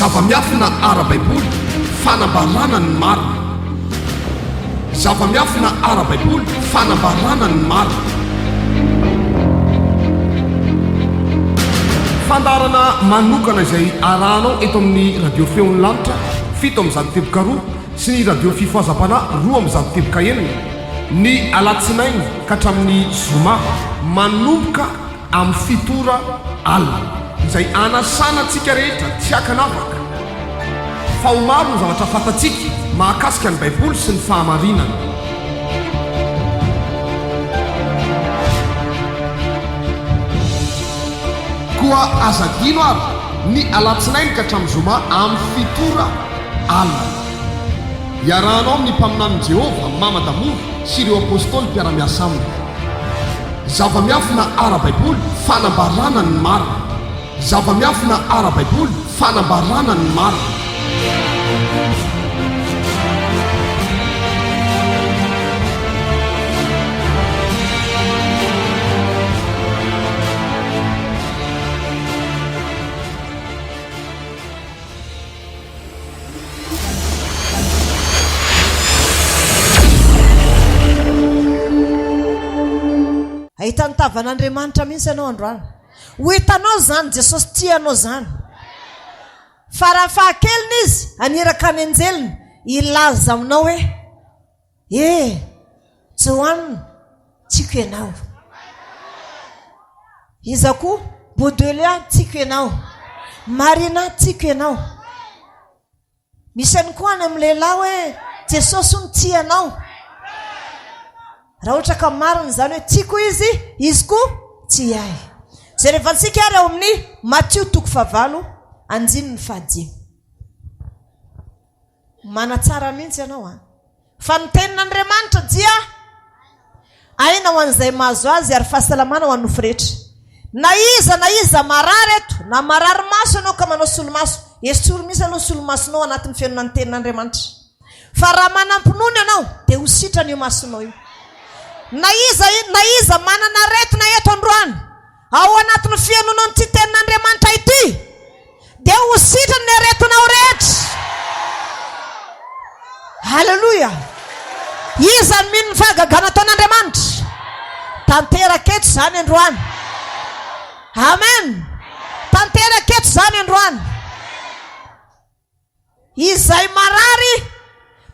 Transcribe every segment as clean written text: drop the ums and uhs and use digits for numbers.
Zava-miafina ara-baiboly, fanambarana ny marina. Zava-miafina ara-baiboly, fanambarana ny marina. Fandaharana manokana izay arahanao eto amin'ny Radio Feon'ny Lanitra 107.2 sy ny Radio Fifohazam-panahy 206 ny alatsinainy ka hatramin'ny zoma manomboka amin'ny fito ora alina, izay anasana antsika rehetra tsy ankanavaka fa ho maro ny zavatra fantatsika mahakasika ny Baiboly sy ny fahamarinana. Koa aza adino ary ny alatsinainy ka hatramin'ny zoma amin'ny fito ora alina. Iarahanao amin'ny mpaminanin'i Jehovah, Mama Damour, sy ireo apostoly mpiara-miasa aminy. Zava-miafina ara-baiboly, fanambarana ny marina. Zava-miafina ara-baiboly, fanambarana ny marina. Hahita ny tavan'Andriamanitra mihitsy ianao androany. Ho hitanao izany Jesosy tia anao izany. Farafahakeliny Izy haniraka ny anjeliny hilaza aminao hoe, Eh, Joanna, tiako ianao. Iza koa? Bodelia, tiako ianao. Marina, tiako ianao. Misy ihany koa any amin'ny lehilahy hoe Jesosy hono tia anao. Raha ohatra ka marina izany hoe tiako izy, izy koa tia ahy. Jerevantsika ary ao amin'ny Matio toko fahavalo andininy fahadimy. Manatsara mihitsy ianao an. Fa ny tenin'Andriamanitra dia aina ho an'izay mahazo azy ary fahasalamana ho an'ny nofo rehetra. Na iza na iza marary eto, na marary maso ianao ka manao solomaso, esory mihitsy aloha ny solomasonao anatin'ny fihainoana ny tenin'Andriamanitra. Fa raha manam-pinoana ianao dia ho sitrana io masonao io. Na iza na iza manana aretina eto androany, Ao anatin'ny fihainoana an'ity tenin'Andriamanitra ity, dia ho sitrana ny aretinao rehetra. Haleloia! Iza no mino ny fahagagana ataon'Andriamanitra? Tanteraka eto izany androany. Amen! Tanteraka eto izany androany. Izay marary,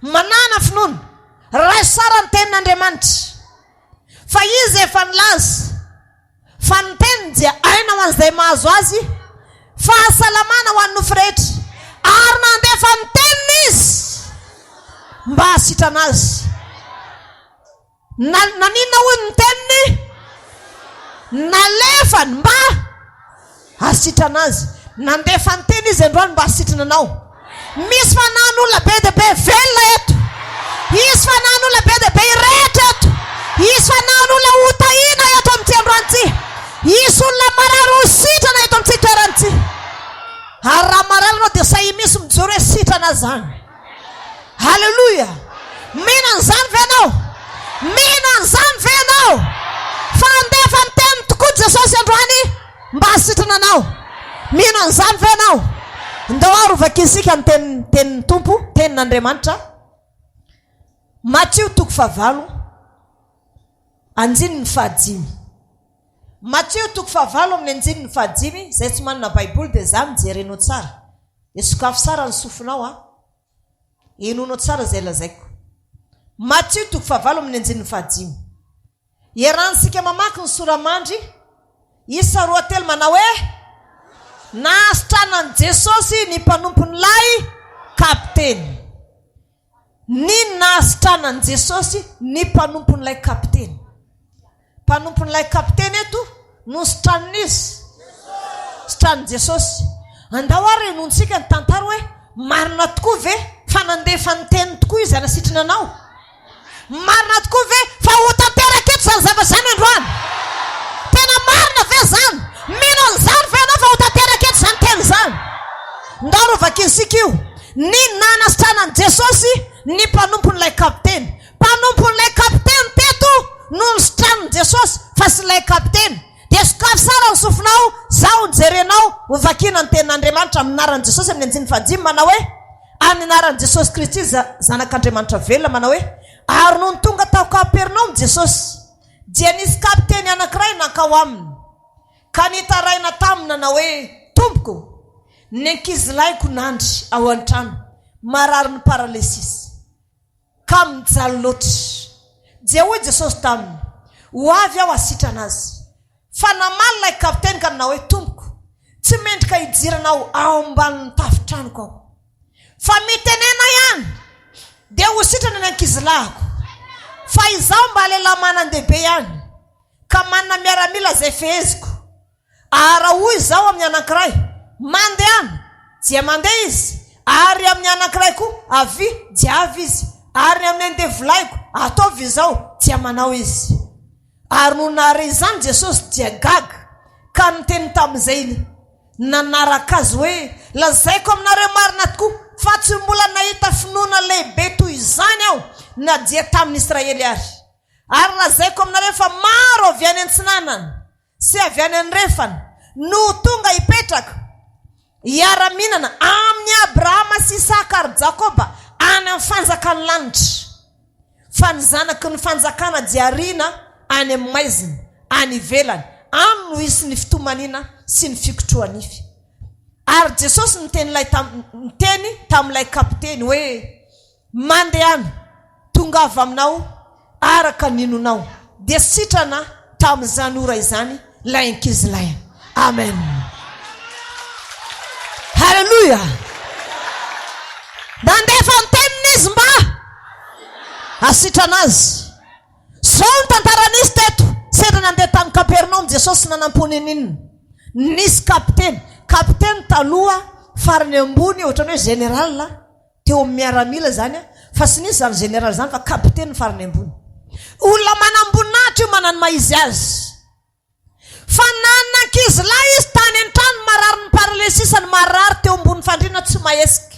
manàna finoana, raiso tsara ny tenin'Andriamanitra. Fa Izy efa nilaza fa ny teniny dia aina ho an'izay mahazo azy, fahasalamana ho an'ny nofo rehetra. Ary nandefa ny teniny Izy mba hahasitrana azy. Na, naninona hoy ny teniny? Nalefany mba hasitrana azy. Nandefa ny teny izy androany mba hasitrana anao. Misy fanahin'olona be dia be velona eto. Hisy fanahin'olona be dia be hirehitra eto. Hisy fanahin'olona hotahiana eto amin'ity androany ity. Hisy olona marary ho sitrana eto amin'ity toerana ity. Ary raha marary ianao dia sahia misy mijoro hoe sitrana izany. Haleloia! Mino an'izany ve ianao? Mino an'izany ve ianao? Fa handefa ny teniny tokoa Jesosy androany mba hasitrana anao. Mino an'izany ve ianao? Ndao ary hovakintsika ny tenin'ny tenin'ny Tompo, tenin'Andriamanitra. Matio toko fahavalo, andininy fahadimy. Matio toko fahavalo amin'ny andininy fahadimy, izay tsy manana Baiboly dia za mijery anao tsara. Dia sokafy tsara ny sofinao an. Henoinao tsara izay lazaiko. Matio toko fahavalo amin'ny andininy fahadimy. Iarahantsika mamaky ny sora-mandry isa 2 3 manao hoe Nahasitranan'i Jesosy ny mpanompon'ilay kapiteny. Ny nahasitranan'i Jesosy ny mpanompon'ilay kapiteny. Mpanompon'ilay kapiteny eto no sitranin'iza? Sitranin'i Jesosy. Andao ary henointsika ny tantara hoe marina tokoa ve fa nandefa ny teniny tokoa izy hanasitrana anao? Marina tokoa ve fa ho tanteraka eto izany zavatra izany androany? Tena marina ve izany? Mino an'izany ve ianao fa ho tanteraka eto izany teny izany? Ndao ro vakintsika io. Ny nanasitranan'i Jesosy ny mpanompon'ilay kapiteny. Mpanompon'ilay kapiteny teto no nositranin'i Jesosy fa tsy ilay kapiteny. Dia sokafy tsara ny sofinao, zaho no jerenao, ho vakiana ny tenin'Andriamanitra amin'ny anaran'i Jesosy amin'ny andininy fahadimy manao hoe, Amin'ny anaran'i Jesosy Kristy Zanak'Andriamanitra velona manao hoe, Ary nony tonga tao Kapernaomy Jesosy, dia nisy kapiteny anankiray nankao aminy, ka nitaraina taminy nanao hoe, Tompoko, ny ankizilahiko nandry ao an-trano, mararin'ny paralysisy. Ka mijaly loatra. Dia hoy Jesosy taminy, Ho avy aho hasitrana azy. Fa namaly ilay kapiteny ka nanao hoe, Tompoko, tsy mendrika hidiranao ao ambanin'ny tafon-tranoko aho. Fa mitenena ihany, dia ho sitrana ny ankizilahiko. Fa izaho mba lehilahy manan-dehibe ihany, ka manana miaramila izay feheziko. Ary raha hoy izaho amin'ny anankiray, Mandehana, dia mandeha izy, ary amin'ny anankiray koa, Avia, dia avy izy, ary ny amin'ny andevolahiko, Ataovy izao, dia manao izy. Ary nony nahare izany Jesosy, dia gaga, ka niteny tamin'izay nanaraka Azy hoe, Lazaiko aminareo marina tokoa, fa tsy mbola nahita finoana lehibe toy izany Aho, na dia tamin'ny Israely ary. Ary lazaiko aminareo fa maro avy any antsinanana sy avy any andrefana no ho tonga hipetraka hiara-mihinana amin'i Abrahama sy Isaka ary Jakoba any amin'ny fanjakan'ny lanitra. Fa ny zanaky ny fanjakana dia ariana any amin'ny maizina, any ivelany, any no hisy ny fitomaniana sy ny fikotroha-nify. Ary Jesosy niteny ilay niteny tamin'ilay kapiteny hoe, Mandehana, tongava aminao araka ny inonao. Dia sitrana tamin'izany ora izany ilay ankizilahy. Amen. Haleloia! Nandefa ny teniny izy mba hasitrana azy. Izao ny tantara nisy teto, sendra nandeha tany Kapernaomy Jesosy nanampo n'inon'inona. Nisy kapiteny, kapiteny taloha farany ambony ohatran'ny hoe général, Teo amin'ny miaramila izany an, fa tsy nisy izany général izany fa capitaine ny farany ambony. Olona manamboninahitra io manana ny maha izy azy. Fa nanana ankizy lahy izy tany an-trano mararin'ny paralysis ny marary teo ambony fandriana tsy mahesika.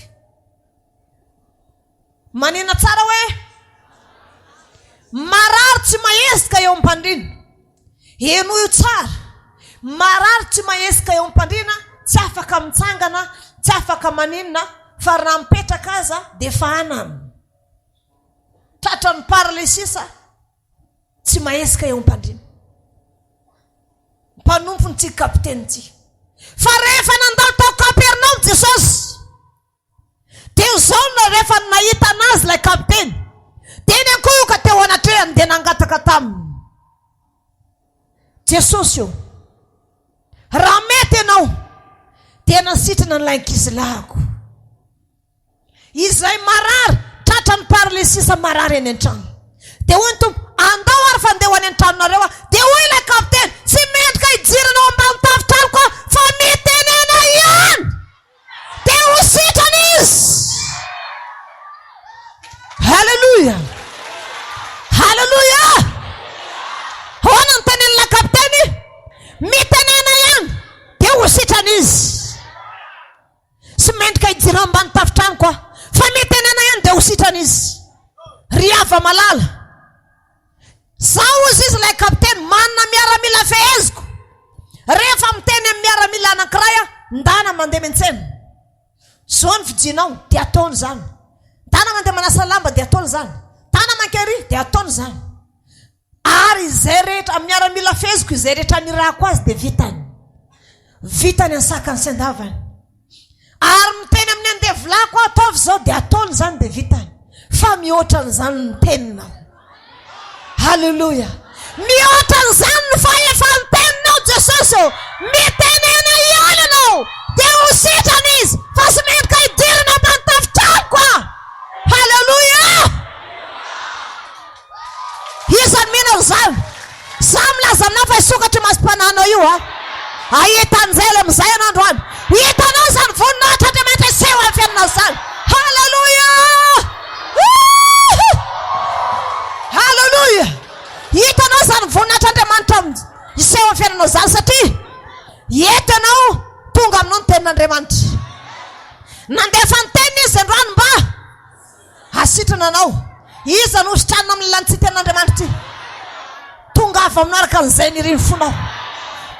Manina tsara hoe marary tsy mahesika eo am-pandriana. Henoy io tsara. Marary tsy mahesika eo am-pandriana, tsy afaka mitsangana, tsy afaka maninona, fa raha mipetraka aza dia efa anana. Tratran'ny paralysis tsy mahesika eo am-pandriana. Mpanompony ity kapiteny ity. Fa rehefa nandalo tao Kapernaomy Jesosy, Teo izao no rehefa nahita anazy ilay kapiteny, dia niankohoka teo anatrehany dia nangataka taminy, Jesosy ô, raha mety ianao, dia nasitrana an'ilay ankizilahiko, izay marary, tratran'ny paralysisa marary any an-trano. Dia hoy ny Tompo, Andao ary fa andeha ho any an-tranonareo aho. Dia hoy ilay kapiteny, Tsy mendrika hidirana ao ambany tafon-tranoko aho, fa mitenena ihany! Dia ho sitrana izy. Haleloia. Haleloia. Ahoana ny tenenin'ilay kapiteny? Mitenena ihany dia ho sitrana izy. Tsy mendrika hidirana ambany tafon-tranoko aho, fa mitenena ihany dia ho sitrana izy. Ry hava-malala. Zao hozy izy ilay kapiteny, manana miaramila feheziko. Rehefa miteny amin'ny miaramila anankiray aho, ndana mandeha miantsena. Zao ny fijinao, dia ataony izany. Ndana mandeha manasa lamba, dia ataony izany. Ndana mankery, dia ataony izany. Ary izay rehetra, amin'ny miaramila feheziko, izay rehetra anirahako azy dia vitany. Vitany an-sakany sy an-davany. Ary miteny amin'ny andevolahiko aho, ataovy izao, dia ataony izany, dia vitany. Fa mihoatra an'izany ny teninao. Haleloia. Mihoatra an'izany ny fahefan'ny teninao, Jesosy ô. Mitenena ihany ianao, dia ho sitrana izy, fa tsy mendrika hidirana ambany tafon-tranoko aho. Haleloia. Iza no mino an'izany? Za milaza aminao fa hisokatra io masom-panahinao io a! Hahita anjely amin'izay ianao androany. Ho hitanao izany voninahitr'Andriamanitra hiseho amin'ny fiainanao izany. Haleloia! Haleloia! Hitanao izany voninahitr'Andriamanitra hiseho amin'ny fiainanao izany satria eto ianao tonga aminao ny tenin'Andriamanitra. Nandefa ny teniny izy androany mba Hasitrana anao. Iza no hositranina amin'ny lalan'ny tsy tenin'Andriamanitra ity? Tongava aminao araka an'izay nirin'ny fonao.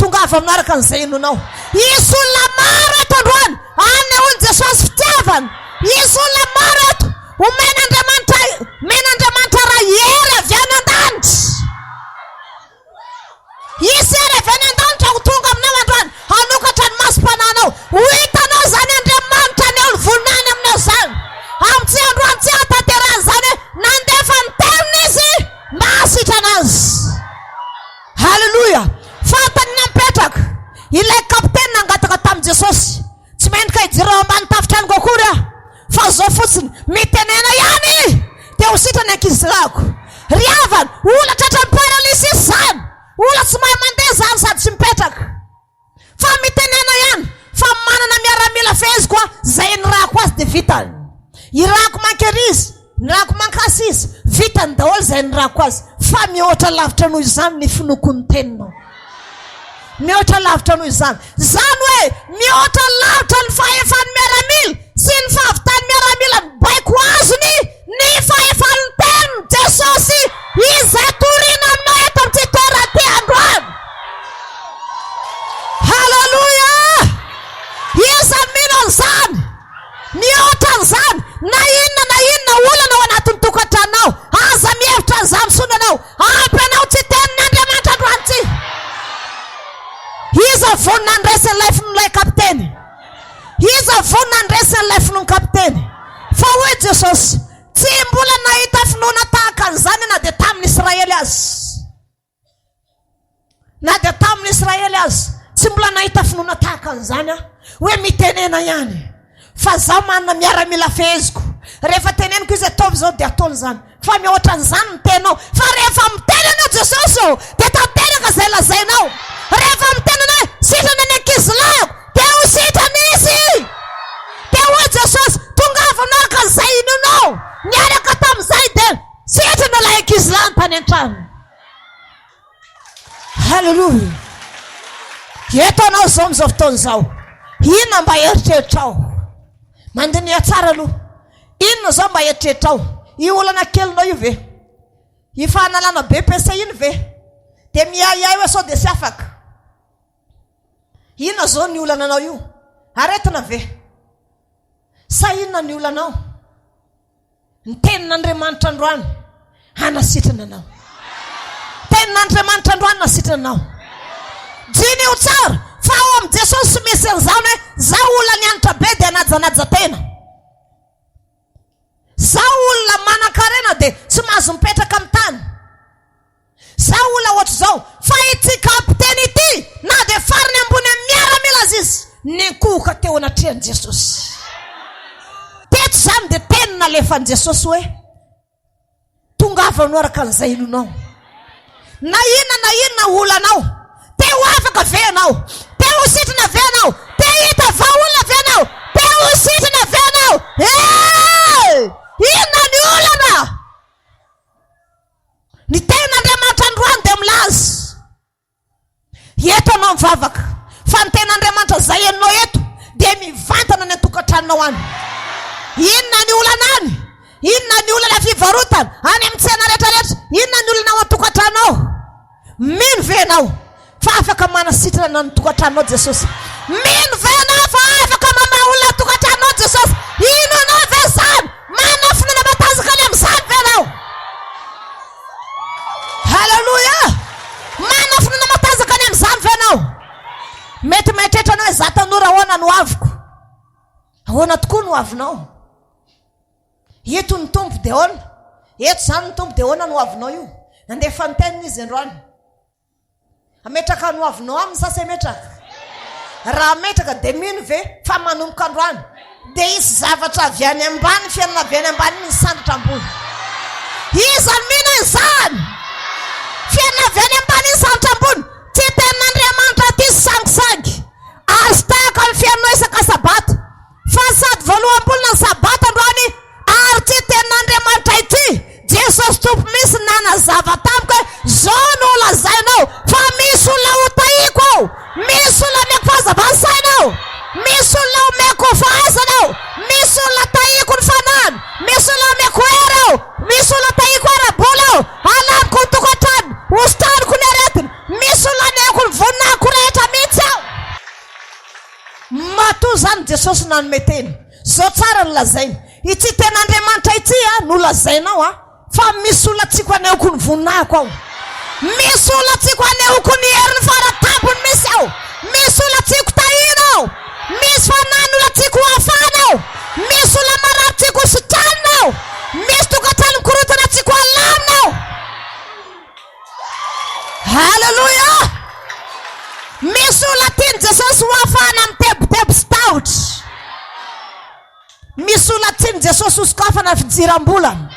Tongava aminao araka an'izay inoanao. Hisy olona maro eto androany hanehoan'i Jesosy fitiavana. Hisy olona maro eto homen'Andriamanitra omen'Andriamanitra raha hery avy any an-danitra. Hisy hery avy any an-danitra ho tonga aminao androany hanokatra ny masom-panahinao. Ho hitanao izany Andriamanitra haneho ny voninahiny aminao izany. Amin'ity androany ity hahatanterahany izany hoe nandefa ny teniny Izy mba hahasitrana azy. Haleloia! Fantany ny mipetraka. Ilay kapiteny nangataka tamin'i Jesosy, Tsy mendrika hidirana ao ambany tafon-tranoko akory aho, fa izao fotsiny, mitenena ihany, dia ho sitrana ny ankizilahiko. Ry havana, olona tratran'ny paralysis izany, olona tsy mahay mandeha izany sady tsy mipetraka. Fa mitenena ihany, fa manana miaramila feheziko aho, izay nirahako azy dia vitany. Irahako mankery izy, nirahako mankasy izy, vitany daholo izay nirahako azy, fa mihoatra lavitra noho izany ny finoako ny teninao. Mihoatra lavitra noho izany. Izany hoe mihoatra lavitra ny fahefan'ny miaramila sy ny fahavitan'ny miaramila ny baiko azony ny fahefan'ny tenin'i Jesosy izay torina aminao eto amin'ity toerana ity androany. Haleloia! Iza no mino an'izany? Mihoatra an'izany, na inona na inona olana ao anatin'ny tokantranonao, aza mihevitra an'izany intsony ianao. Ampy anao tsy tenin'Andriamanitra androany ity. Iza vonona handresy an'ilay finoan'ilay kapiteny? Iza vonona handresy an'ilay finoan'ny kapiteny? Fa hoy Jesosy, tsy mbola nahita finoana tahaka an'izany na dia tamin'ny Israely aza. Na dia tamin'ny Israely aza, tsy mbola nahita finoana tahaka an'izany aho. Hoe mitenena ihany, fa izaho manana miaramila feheziko. Rehefa teneniko izy ataovy izao dia ataony izany. Fa mihoatra an'izany ny teninao. Fa rehefa miteny anao Jesosy ô, dia tanteraka izay lazainao. Rehefa miteny anao hoe sitrana ny ankizilahiko, dia ho sitrana izy. Dia hoy Jesosy, tongava miaraka an'izay inoanao. Niaraka tamin'izay dia sitrana ilay ankizilahiny tany an-trano. Haleloia! Eto anao izao amin'izao fotoana izao. Inona mba eritreritrao? Mandiniha tsara aloha. Inona izao mba eritreritrao? Io olana kelinao io ve? Io fanalana BPC iny ve? Dia miahiahy hoe sao dia tsy afaka. Inona izao ny olana anao io? Aretina ve? Sa inona ny olanao? Ny tenin'Andriamanitra androany hanasitrana anao. Tenin'Andriamanitra androany hanasitrana anao. Diniho tsara fa ao amin'i Jesosy tsy misy an'izany hoe za olona nianatra be dia hanajanaja tena. Za olona manan-karena dia tsy mahazo mipetraka amin'ny tany. Za olona ohatr'izao fa ity kapiteny ity na dia farany ambony amin'ny miaramila aza izy nenkohoka teo anatrehan'i Jesosy. Teto izany dia teny nalefan'i Jesosy hoe tongava no araka an'izay inonao. Na inona na inona olanao, te ho afaka ve ianao? Te ho sitrana ve ianao? Te hahita vahaolana ve ianao? Te ho sitrana ve ianao? Eh! Inona ny olana? Ny tenin'Andriamanitra androany dia milaza, Eto ianao mivavaka, fa ny tenin'Andriamanitra izay henonao eto dia mivantana any an-tokantranonao any. Inona ny olana any? Inona ny olana fivarotana any amin'ny tsena rehetra rehetra? Inona ny olana ao an-tokantranonao? Mino ve ianao fa afaka manasitrana ny tokantranonao Jesosy? Mino ve ianao fa afaka mamaha olona ny tokantranonao Jesosy? Inoanao ve izany? Manana finoana matanjaka any amin'izany ve ianao? Haleloia! Manana finoana matanjaka any amin'izany ve ianao? Mety mieritreritra anao hoe za tanora ahoana no aviko? Ahoana tokoa no avinao? Eto ny Tompo dia ahoana? Eto izany ny Tompo dia ahoana no avinao io? Nandefa ny teniny izy androany. Hametraka ny hoavinao aminy sa tsy hametraka? Raha hametraka dia mino ve fa manomboka androany dia hisy zavatra avy any ambany, fiainana avy any ambany iny misandratra ambony? Iza no mino an'izany? Fiainana avy any ambany iny sandratra ambony. Tsy tenin'Andriamanitra aty sy sangisangy. Azo tahaka ny fiainanao isaka sabata. Fa sady voaloham-bolana ny Sabata androany ary ity tenin'Andriamanitra ity, Jesosy Tompo mihitsy nanazava tamiko hoe zao no holazainao fa misy olona hotahiko ao, misy olona omeko fahazavan-tsaina ao, misy olona omeko fahaizana ao, misy olona tahiko ny fanahiny, misy olona omeko hery ao, misy olona tahiko ara-bola ao, halamiko ny tokantranony, hositraniko ny aretiny, misy olona ameko ny voninahiko rehetra. Izany Jesosy nanome teny. Zao tsara ny lazainy. Ity tenin'Andriamanitra ity a no lazainao a fa misy olona tiako hanehoko ny voninahiko ao. Misy olona tiako hanehoko ny heriny faratampony misy ao. Misy olona tiako tahiana ao. Misy fanahin'olona tiako ho afahana ao. Misy olona marary tiako ho sitranina ao. Misy tokantrano mikorontana tiako halamina ao. Haleloia! Misy olona tian'i Jesosy ho afahana amin'ny tebiteby sy tahotra. Misy olona tian'i Jesosy ho sokafana ny fidiram-bolany.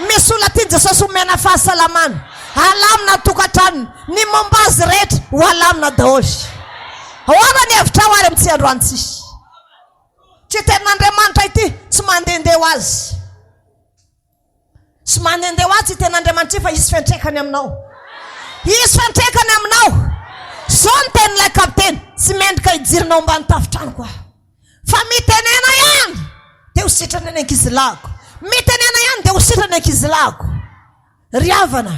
Misy olona tian'i Jesosy homena fahasalamana. Halamina ny tokantranony. Ny momba azy rehetra ho alamina daholo. Ahoana ny hevitrao ary amin'ity androany ity? Ity tenin'Andriamanitra ity tsy mandehandeha ho azy. Tsy mandehandeha ho azy ity tenin'Andriamanitra ity fa hisy fiantraikany aminao. Hisy fiantraikany aminao. Izao ny tenin'ilay kapiteny, tsy mendrika hidirina ao ambany tafon-tranoko aho. Fa mitenena ihany dia ho sitrana ny ankizilahiko. Mitenena ihany dia ho sitrana ny ankizilahiko. Ry havana,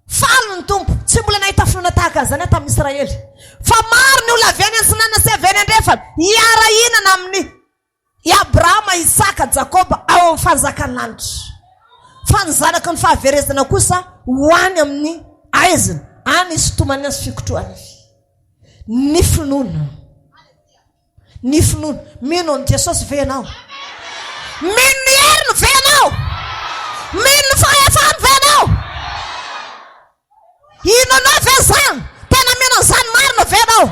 faly ny Tompo. Tsy mbola nahita finoana tahaka an'izany aho tamin'ny Israely. Fa maro ny olona avy any antsinanana sy avy any andrefana hiara-hihinana amin'ny I Abrahama, Isaka, Jakoba ao amin'ny fanjakan'ny lanitra. Fa ny zanaky ny fahaverezana kosa ho any amin'ny aizina, any hisintomana sy fikotrohana. Ny finoana. Ny finoana. Mino an'i Jesosy ve ianao? Mino ny heriny ve ianao? Mino ny fahefany ve ianao? Inonao ve izany? Tena mino an'izany marina ve ianao?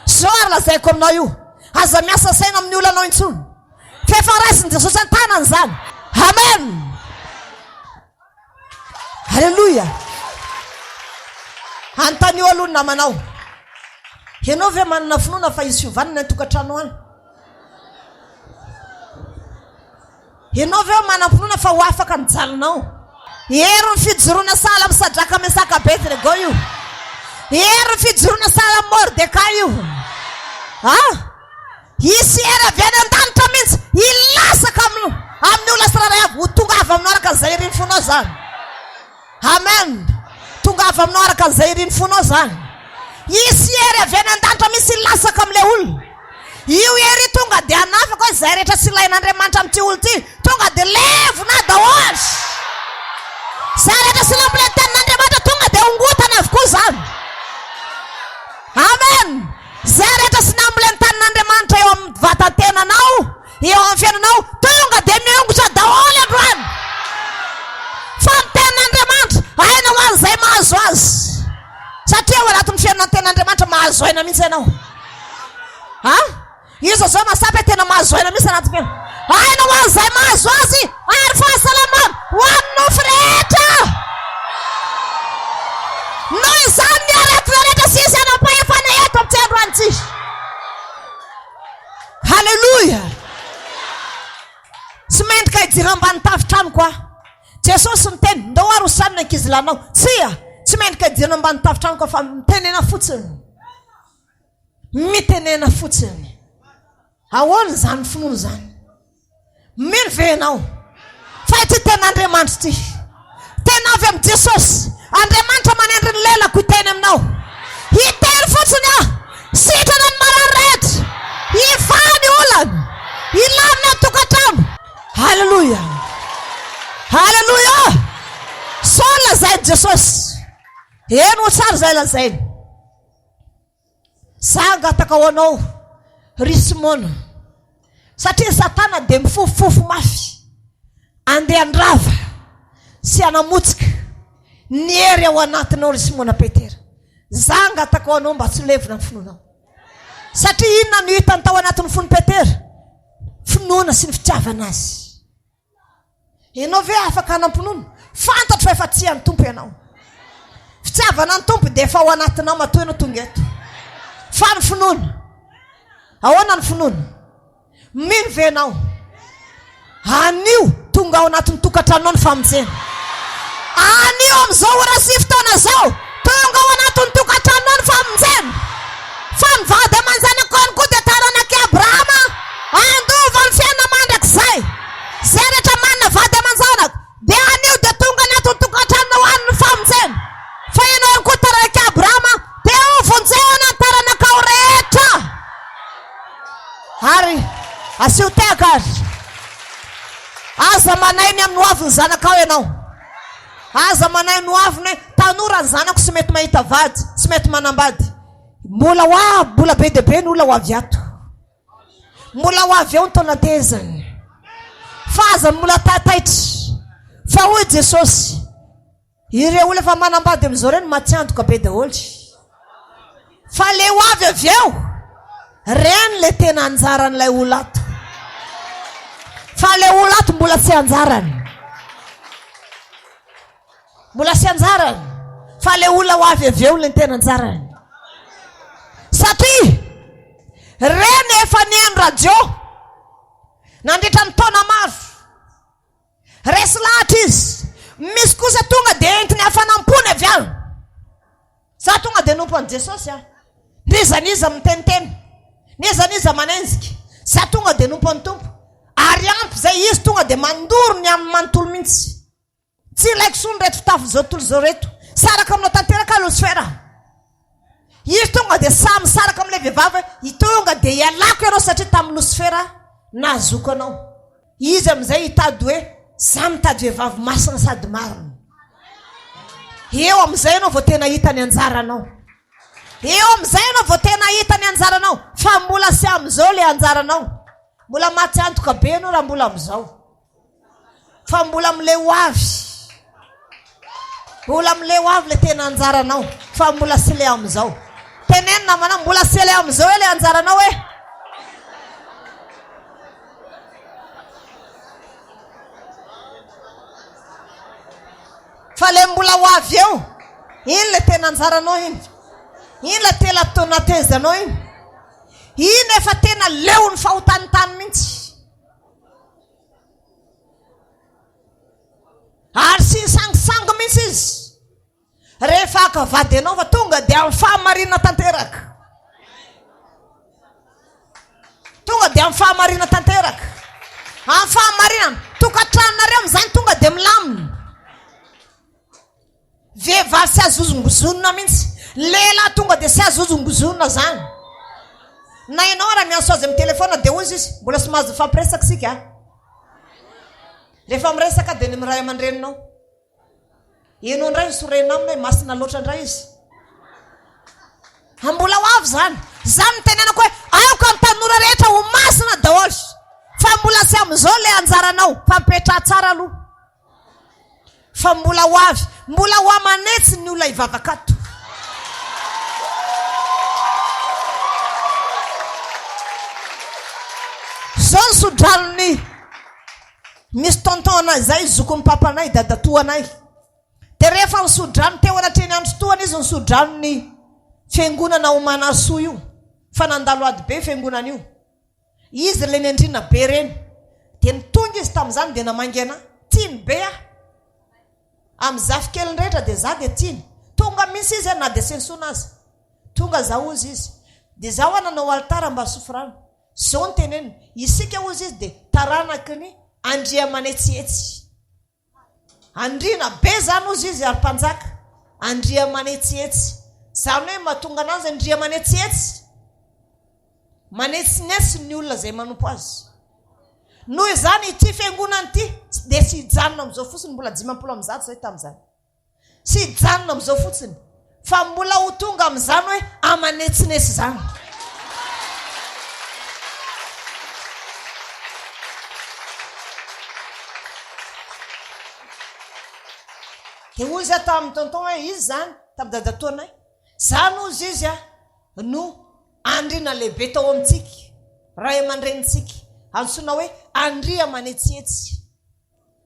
Izao ary lazaiko aminao io, aza miasa saina amin'ny olanao intsony, fa efa raisin'i Jesosy an-tanany izany. Amen! Aleloia! Anontanio aloha ny namanao. Ianao ve manana finoana fa hisy fiovana ny an-tokantrano any? Ianao ve manam-pinoana fa ho afaka ny jalinao? Herin'ny fijoroana sahala amin'i Sadraka, Mesaka, Abednego io. Herin'ny fijoroana sahala amin'i Mordekay io. Ah! Hisy hery avy any an-danitra mihitsy hilasaka amin'ny amin'ny olona tsirairay avy. Ho tonga avy aminao araka izay irin'ny fonao izany. Amen! Tonga avy aminao araka an'izay irin'ny fonao izany. Hisy hery avy any an-danitra mihitsy hilatsaka amin'ilay olona. Io hery io tonga dia hanafaka hoe izay rehetra tsy ilain'Andriamanitra amin'ity olona ity, tonga dia levona daholo. Izay rehetra tsy ilain'ilay tenin'Andriamanitra tonga dia hongotana avokoa izany. Amen! Izay rehetra tsy nambolen'ny tanin'Andriamanitra eo amin'ny vatan-tenanao, Eo amin'ny fiainanao, tonga dia miongotra daholo androany. Fa ny tenin'Andriamanitra, aina ho an'izay mahazo azy. Satria ao anatin'ny fiainana ny tenin'Andriamanitra, mahazo aina mihitsy ianao. Ha? Iza zao mahatsapa hoe tena mahazo aina mihitsy anatin'ny fiainana? Aina ho an'izay mahazo azy ary fahasalamana ho an'ny nofo rehetra. Noho izany ny aretina rehetra sy hisy hanam-pahefana eto amin'ity androany ity. Haleloia! Tsy mendrika hijery ambany tafon-tranoko aho. Jesosy niteny, ndao ary hosany ny ankizilahinao. Tsia, tsy mendrika hidirana ambany tafon-tranoko aho fa mitenena fotsiny. Mitenena fotsiny. Ahoana izany finoana izany? Mino ve ianao fa ity tenin'Andriamanitra ity, tena avy amin'i Jesosy, Andriamanitra manendry ny lelako hiteny aminao? Hiteny fotsiny aho, sitrana ny marary rehetra, hivaha ny olana, hilamina ny tokantrano. Haleloia! Haleloia! Sao lazain'i Jesosy. Heno tsara izay lazainy. Za hangataka ho anao ry Simona, satria Satana dia mifofofofo mafy andeha handrava sy hanamotsika ny hery ao anatinao ry Simona Petera. Za hangataka ho anao mba tsy ho levona ny finoanao. Satria inona no hitany tao anatin'ny fon'i Petera? Finoana sy ny fitiavana azy. Ianao ve afaka hanam-pinoana? Fantatro fa efa tia ny Tompo ianao. Fitiavana ny Tompo dia efa ao anatinao matoa ianao tonga eto. Fa ny finoana? Ahoana ny finoana? Mino ve ianao? Anio tonga ao anatin'ny tokantranonao ny famonjena. Anio amin'izao ora sy fotoana izao, tonga ao anatin'ny tokantranonao ny famonjena. Fa ny vady aman-janako ihany koa dia taranak'i Abrahama, handova ny fiainana mandrakizay. Izay rehetra manana vady aman-janaka, dia anio dia tonga anatin'ny tokantranonao any ny famonjena. Fa ianao ihany koa taranak'i Abrahama, dia hovonjena ny taranakao rehetra. Ary asio tehaka ary. Aza manahy ny amin'ny hoavin'ny zanakao ianao. Aza manahy ny hoaviny hoe tanora ny zanako tsy mety mahita vady, tsy mety manambady. Mbola ho avy, mbola be dia be ny olona ho avy ato. Mbola ho avy eo ny taonantezany. Fa aza mbola taitaitra. Fa hoy Jesosy, ireo olona efa manambady amin'izao ireo no matiantoka be daholo. Fa le ho avy avy eo, reny le tena anjaran'ilay olona ato. Fa le olona ato mbola tsy anjarany. Mbola tsy anjarany. Fa le olona ho avy avy eo le tena anjarany. Satria reny efa nihaino radio nandritra ny taona maro. Resy lahatra izy. Misy kosa tonga dia entiny hafanam-pony avy any. Za tonga dia nompo an'i Jesosy aho. N'iza n'iza miteniteny, n'iza n'iza manenjika, za tonga dia nompo an'i Tompo. Ary ampy izay, izy tonga dia mandoro ny aminy manontolo mihitsy. Tsy ilaiko intsony ireto fitafin'izao tontolo izao ireto. Saraka aminao tanteraka aho Losifera. Izy tonga dia samy misaraka amin'ilay vehivavy hoe tonga dia ialako ianao satria tamin'i Losifera nahazoako anao. Izy amin'izay hitady hoe za mitady vehivavy masina sady marina. Eo amin'izay ianao vao tena hita ny anjaranao. Eo amin'izay ianao vao tena hita ny anjaranao. Fa mbola sy amin'izao ilay anjaranao. Mbola maty antoka be ianao raha mbola amin'izao. Fa mbola amin'ilay ho avy. Mbola amin'ilay ho avy ilay tena anjaranao. Fa mbola sy ilay amin'izao. Teneno namanao, mbola sy ilay amin'izao ilay anjaranao e. Fa ilay mbola ho avy eo, iny ilay tena anjaranao iny. Iny ilay tena natezanao iny. Iny efa tena leon'ny fahotan'ny tany mihitsy. Ary tsy nisangisangy mihitsy izy rehefa haka vady anao fa tonga dia amin'ny fahamarinana tanteraka. Tonga dia amin'ny fahamarinana tanteraka. Amin'ny fahamarinana. Tokantranonareo amin'izany tonga dia milamina. Vehivavy tsy azo hozongozonina mihitsy. Lehilahy tonga dia tsy azo hozongozonina zany. Na ianao ara miantso azy amin'ny telephone dia hozy izy, mbola tsy mahazo mifampiresaka isika a. Rehefa miresaka dia ny miray aman-dreninao. Ianao indray no sorena aminy hoe masina loatra indray izy. Mbola ho avy izany. Izany no tenenako hoe aoka ny tanora rehetra ho masina daholo. Fa mbola tsy amin'izao ilay anjaranao. Fa mipetraha tsara aloha. Fa mbola ho avy, mbola ho aman'hetsy ny olona hivavaka ato. Zao ny sodranony misy tonton anay zay zokin'ny papanay dadatoanay de rehefa nisodrano teo anatrehan'ny androtohana izy nisodrano ny fiangonana ao Manarsoa io fa nandalo ady be fiangonana io Izy ilay nendrina be ireny. Dia ny tonga izy tamin'izany dia namangy anà. Tiany be aho. Amin'ny zafikeliny rehetra dia izaho dia tiany. Tonga mihitsy izy na dia sensona aza. Tonga izaho hozy izy. Dia izaho ho'a nanao alitara mba sofrano. Izao no teneniny, isika hozy izy dia taranaky ny Andriamanetsihetsy. Andriana be zany ozy izy ary mpanjaka. Andriamanetsihetsy. Zany hoe mahatonga anazy Andriamanetsihetsy. Manetsinetsy ny olona izay manompo azy. Noho izany ity fiangonana ity dia tsy hijanona amin'izao fotsiny, mbola 150 izay tamin'izany. Tsy hijanona amin'izao fotsiny fa mbola ho tonga amin'izany hoe amanetsinetsy izany. Dia hoy izy tamin'ny tonton hoe izy izany, tamin'ny dadatoanay, izany hozy izy a, no andriana lehibe tao amintsika, ray aman-drenintsika, antsoina hoe Andriamanetsihetsy.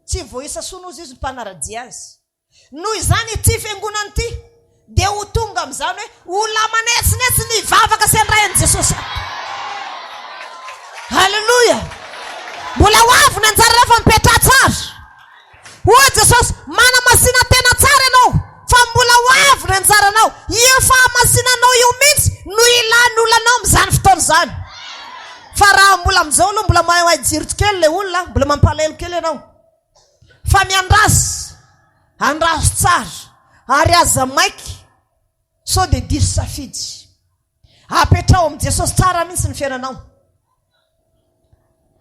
Tsy voaisa soa hozy izy ny mpanara-dia azy. Noho izany ity fiangonana ity dia ho tonga amin'izany hoe olona manetsinetsy ny hivavaka sy handray an'i Jesosy ato. Haleloia! Mbola ho avy ny anjaranao fa mipetraha tsara. Hoy Jesosy, manamasina tena tsara ianao fa mbola ho avy ny anjaranao. Io fahamasinanao io mihitsy no ilan'ny olona anao amin'izany fotoana izany. Fa raha mbola amin'izao aloha mbola mahay jirito kely ilay olona, mbola mampalahelo kely ianao. Fa miandrasa, andraso tsara ary aza maika sao dia diso safidy. Apetraho amin'i Jesosy tsara mihitsy ny fiainanao.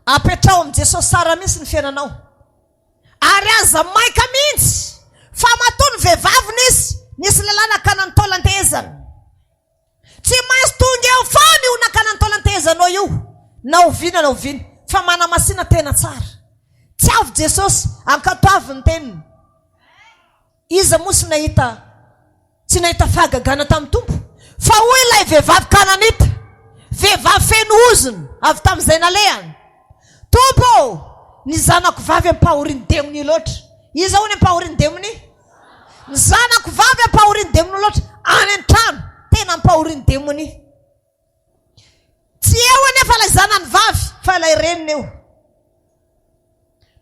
Apetraho amin'i Jesosy tsara mihitsy ny fiainanao. Ary aza maika mihitsy fa matoa ny vehivavy nisy, nisy lehilahy nakana ny taolan-tehezana. Tsy maintsy tonga eo foana io nakana ny taolan-tehezanao io, na oviana na oviana, fa manamasina tena tsara. Tiavo Jesosy, ankatoavy ny teniny. Iza moa tsy nahita tsy nahita fahagagana tamin'ny Tompo? Fa hoy ilay vehivavy Kananita, vehivavy feno ozona avy tamin'izay nalehany, Tompo ô, ny zanako vavy ampahorian'ny demonia loatra. Iza hono ampahorian'ny demonia? Ny zanako vavy ampahorian'ny demonia loatra, any an-trano, tena ampahorian'ny demonia. Tsy eo anefa ilay zanany vavy fa ilay reniny eo.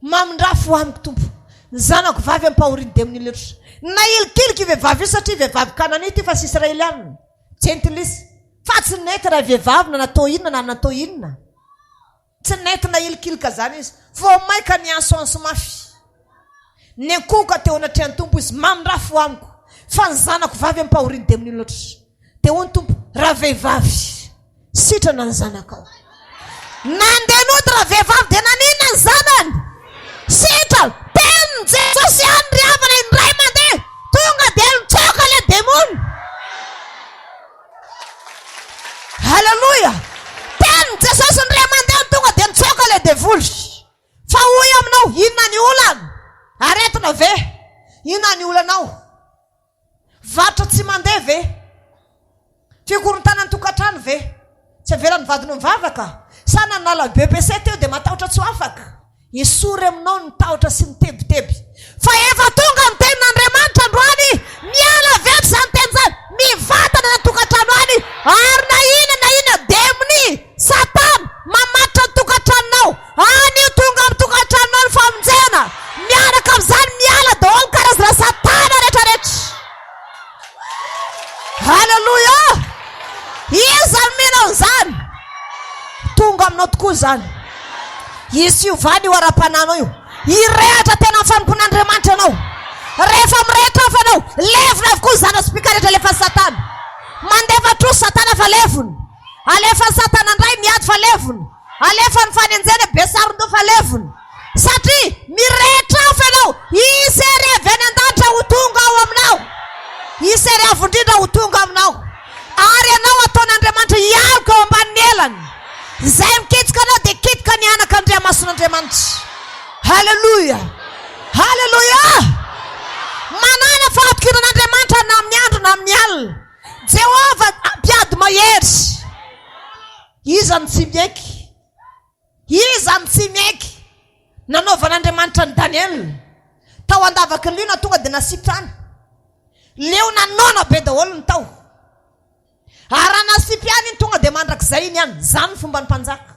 Mamindrafo amiko Tompo. Ny zanako vavy ampahorian'ny demonia loatra. Nahilikiliky io vehivavy io satria vehivavy kananita io fa tsy israelianina. Jentilisa. Fa tsy nety raha vehivavy na natao inona na natao inona. Tsy nety nahilikilika zany izy. Vao maika niantsoantso mafy. Niankohoka teo anatrehan'ny Tompo izy, Mamindrafo amiko, fa ny zanako vavy ampahorian'ny demonia loatra. Dia hoy ny Tompo, Ravehivavy, sitrana ny zanakao. Nandeha nody ravehivavy dia naninona ny zanany? Sitrana. Tenin'i Jesosy ihany ry havana indray mandeha, tonga dia nitsoaka ilay demony. Haleloia! Tenin'i Jesosy indray mandeha tonga dia nitsoaka ilay devoly. Fa hoy aminao, inona ny olana? Aretina ve? Inona ny olanao? Varotra tsy mandeha ve? Fikorontanan'ny tokantrano ve? Tsy avelan'ny vadinao mivavaka? Sa nanala BEPC teo dia matahotra tsy ho afaka? Esory aminao ny tahotra sy ny tebiteby. Fa efa tonga ny tenin'Andriamanitra androany, miala avy eto izany teny izany, mivantana any an-tokantrano any, ary na inona na inona demonia, satana, mamatotra ny tokantranonao, anio tonga amin'ny tokantranonao ny famonjena, miaraka amin'izany miala daholo ny karazana satana rehetra rehetra. Haleloia! Iza no mino an'izany? Tonga aminao tokoa izany. Hisy fiovana io ara-panahinao io. Hirehatra tena amin'ny fanompoan'Andriamanitra ianao. Rehefa mirehitra hafa ianao, levona avokoa ny zana-tsipìka rehetra alefan'i Satana. Mandefa trosa Satana fa levona. Alefan'i Satana indray miady fa levona. Alefa ny fanenjehana be saron-doha fa levona. Satria mirehitra afo ianao, hisy hery avy any an-danitra ho tonga ao aminao. Hisy hery avo indrindra ho tonga aminao. Ary ianao hataon'Andriamanitra hialoka eo ambanin'ny elany. Izay mikitika anao dia kitika ny anak'Andriamason'Andriamanitra. Haleloia! Haleloia! Manàna fahatokiana an'Andriamanitra na amin'ny andro na amin'ny alina. Jehovah mpiady mahery. Iza no tsy miaiky? Iza no tsy miaiky? Nanaovan'Andriamanitra an'i Daniela tao an-davaky ny liona tonga dia nasitrany. Liona noana be daholo ny tao. Ary raha nasipy ihany iny tonga dia mandrakizay iny ihany. Izany ny fomban'ny mpanjaka.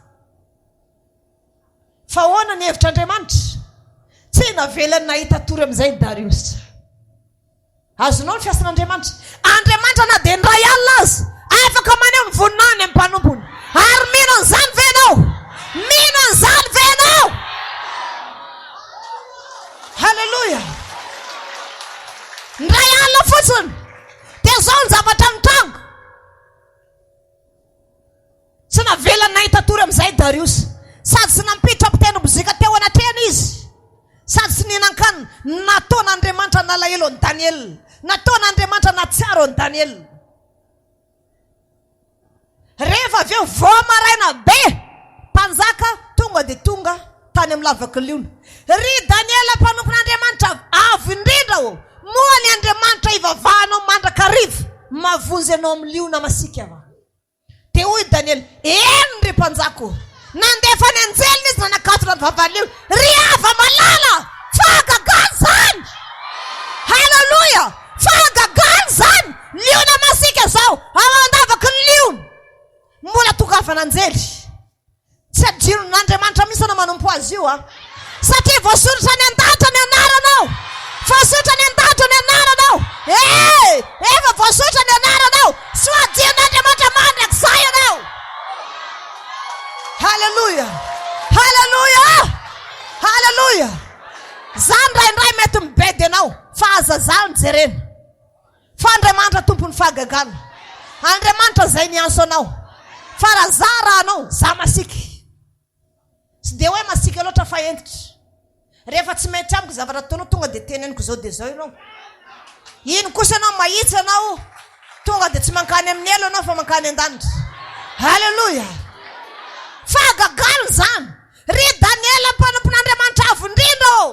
Fa ahoana ny hevitr'Andriamanitra? Tsy navelany nahita tory amin'izay i Dariosy. Azonao ny fiasan'Andriamanitra. Andriamanitra na dia indray alina aza afaka maneho ny voninahiny amin'ny mpanompony. Ary mino an'izany ve ianao? Mino an'izany ve ianao? Haleloia! Indray alina fotsiny dia izao ny zavatra nitranga. Tsy navelany nahita tory amin'izay i Dariosy, sady tsy nampiditra mpitendry mozika teo anatrehany izy, sady tsy nihinan-kanina. Nataon'Andriamanitra nalahelo an'i Daniela. Nataon'Andriamanitra nahatsiaro an'i Daniela. Rehefa avy eo, vao maraina be, mpanjaka tonga dia tonga tany amin'ny lavaky ny liona. Ry Daniela mpanompon'Andriamanitra Avo Indrindra ô, moa ny Andriamanitra ivavahanao mandrakariva mahavonjy anao amin'ny liona masiaka va? Dia hoy i Daniela, Eny, ry mpanjaka ô! Nandefa ny anjeliny izy nanakatona ny vavan'ny liona. Ry hava-malala! Fahagagana izany! Haleloia! Fahagagana izany! Liona masiaka izao, ao an-davaky ny liona. Mbola tongavan'anjely. Tsy adinon'Andriamanitra mihitsy ianao manompo Azy io a! Satria voasoratra any an-danitra ny anaranao! Voasoratra any an-danitra ny anaranao! Eh! Efa voasoratra ny anaranao! Tsy ho adinon'Andriamanitra mandrakizay ianao! Haleloia! Haleloia! Haleloia! Za indraindray mety mibedy anao fa aza za no jerena. Fa Andriamanitra tompon'ny fahagagana. Andriamanitra izay niantso anao. Fa raha za raha anao, za masiaka. Tsy dia. fa hentitra. Rehefa tsy mety amiko zavatra ataonao tonga dia teneniko izao dia izao ianao. Iny kosa ianao mahitsy ianao tonga dia tsy mankany amin'ny helo ianao fa mankany an-danitra. Haleloia! Fahagagana izany. Ry Daniela mpanompon'Andriamanitra Avo Indrindra ô!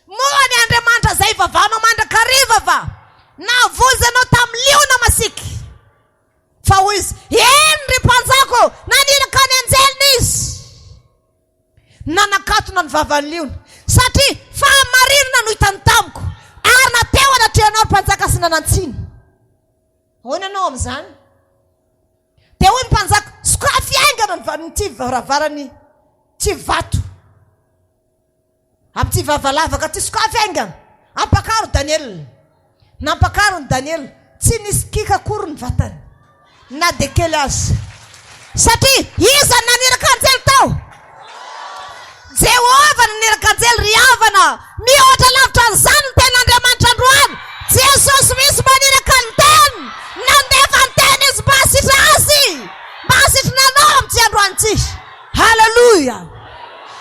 Moa ny Andriamanitra izay ivavahanao mandrakariva va nahavonjy anao tamin'ny liona masiaka? Fa hoy izy, Eny, ry mpanjaka ô, naniraka ny anjeliny izy. Nanakatona ny vavan'ny liona, satria fahamarinana no hitany tamiko, ary na teo anatrehanao ry mpanjaka sy nanan-tsiny. Ahoana ianao amin'izany? Dia hoy ny mpanjaka, Sokafy haingana ny vanin'ity varavaran'ny ity vato. Amin'ity vava lavaka ity, sokafy haingana! Ampakaro Daniela! Nampakarin'i Daniela, tsy nisy kiaka akory ny vatany, na dia kely aza. Satria iza no naniraka anjely tao? Jehovah no naniraka anjely, ry havana! Mihoatra lavitra an'izany ny tenin'Andriamanitra androany! Jesosy mihitsy maniraka ny teny! Nandefa ny teny Izy mba hasitrana azy, mba hasitrana anao amin'ity androany ity. Haleloia!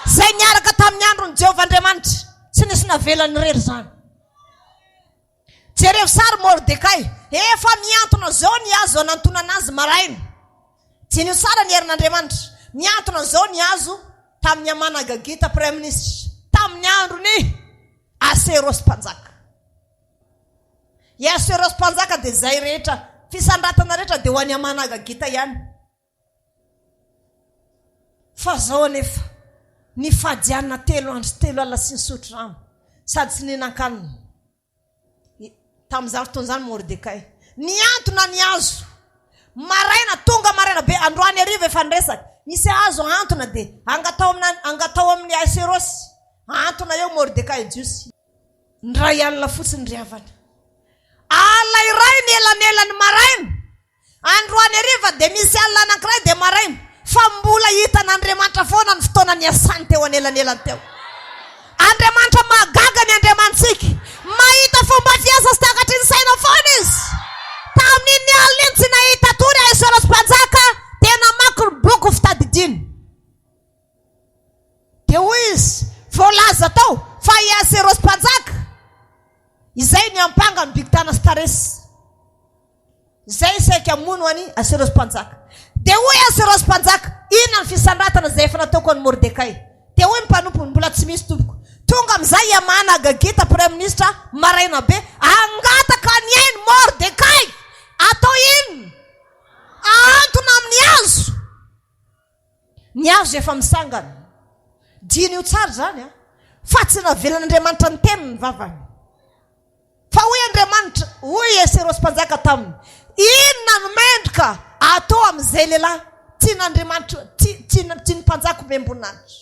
Izay niaraka tamin'ny andron'i Jehovah Andriamanitra, tsy nisy navelany irery izany. Jereo sary Mordekay, efa mihantona izao ny hazo hanantonana azy maraina. Diniho tsara ny herin'Andriamanitra. Mihantona izao ny hazo tamin'i Hamana Agagita praiminisitra, tamin'ny andron'i Aserosy mpanjaka. I Aserosy mpanjaka dia izay rehetra, fisandratana rehetra dia ho an'i Hamana Agagita ihany. Fa zao anefa, nifadianina telo andro sy telo alina tsy nisotro rano, sady tsy nihinan-kanina. Tamin'izany fotoana izany Mordekay. Nihantona ny hazo. Maraina, tonga maraina be, androany hariva efa niresaka. Misy hazo ahantona dia angatao amina, angatao amin'i Aserosy. Ahantona eo Mordekay Jiosy. Indray alina fotsiny ry havana. Alina iray ny elanelan'ny maraina. Androany hariva dia misy alina anankiray dia maraina fa mbola hitan'Andriamanitra foana ny fotoana niasany teo anelanelany teo. Andriamanitra mahagaga ny Andriamanitsika. Mahita fomba fiasa sy takatry ny saina foana izy. Tamin'iny alina iny tsy nahita tory Ahasverosy mpanjaka dia namaky ny boky fitadidiana. Dia hoy izy, voalaza tao fa i Ahasverosy mpanjaka izay niampanga an'i Bigtana sy Taresa. Izay saika hamono an'i Aserosy mpanjaka. Dia hoy Aserosy mpanjaka, Inona ny fisandratana izay efa nataoko an'i Mordekay? Dia hoy ny mpanompony, Mbola tsy misy, tompoko. Tonga amin'izay i Hamana Agagita, praiminisitra, maraina be, hangataka ny ain'i Mordekay. Atao inona? Ahantona amin'ny hazo. Ny hazo efa misangana. Diniho tsara izany, fa tsy navelan'Andriamanitra niteny ny vavany. Fa hoy Andriamanitra, hoy i Aserosy mpanjaka taminy, Inona no mendrika atao amin'izay lehilahy tian'Andriamanitra, tian'ny mpanjaka omem-boninahitra?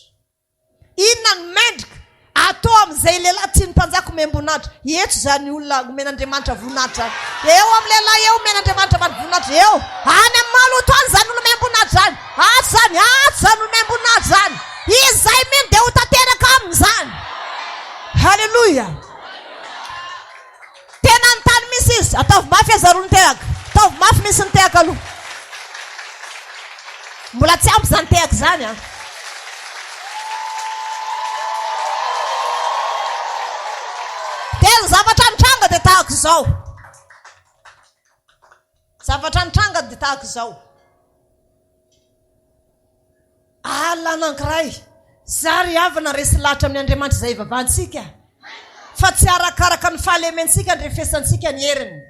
Inona no mendrika atao amin'izay lehilahy tian'ny mpanjaka omem-boninahitra? Eto izany olona omen'Andriamanitra voninahitra izany. Eo amin'ny lehilahy eo omen'Andriamanitra voninahitra eo. Any amin'ny maloto any izany olona omem-boninahitra izany. Ato izany, ato izany olona omem-boninahitra izany. Izay mino dia ho tanteraka aminy izany. Haleloia! Tena anontany mihitsy izy. Ataovy mafy aza aloha ny tehaka. Ataovy mafy mihitsy ny tehaka aloha. Mbola tsy ampy izany tehaka izany an. Dia ny zavatra nitranga dia tahaka izao. Zavatra nitranga dia tahaka izao. Alina anankiray, za ry havana resy lahatra amin'ny Andriamanitra izay ivavahantsika, fa tsy arakaraka ny fahalementsika andrefesantsika ny heriny.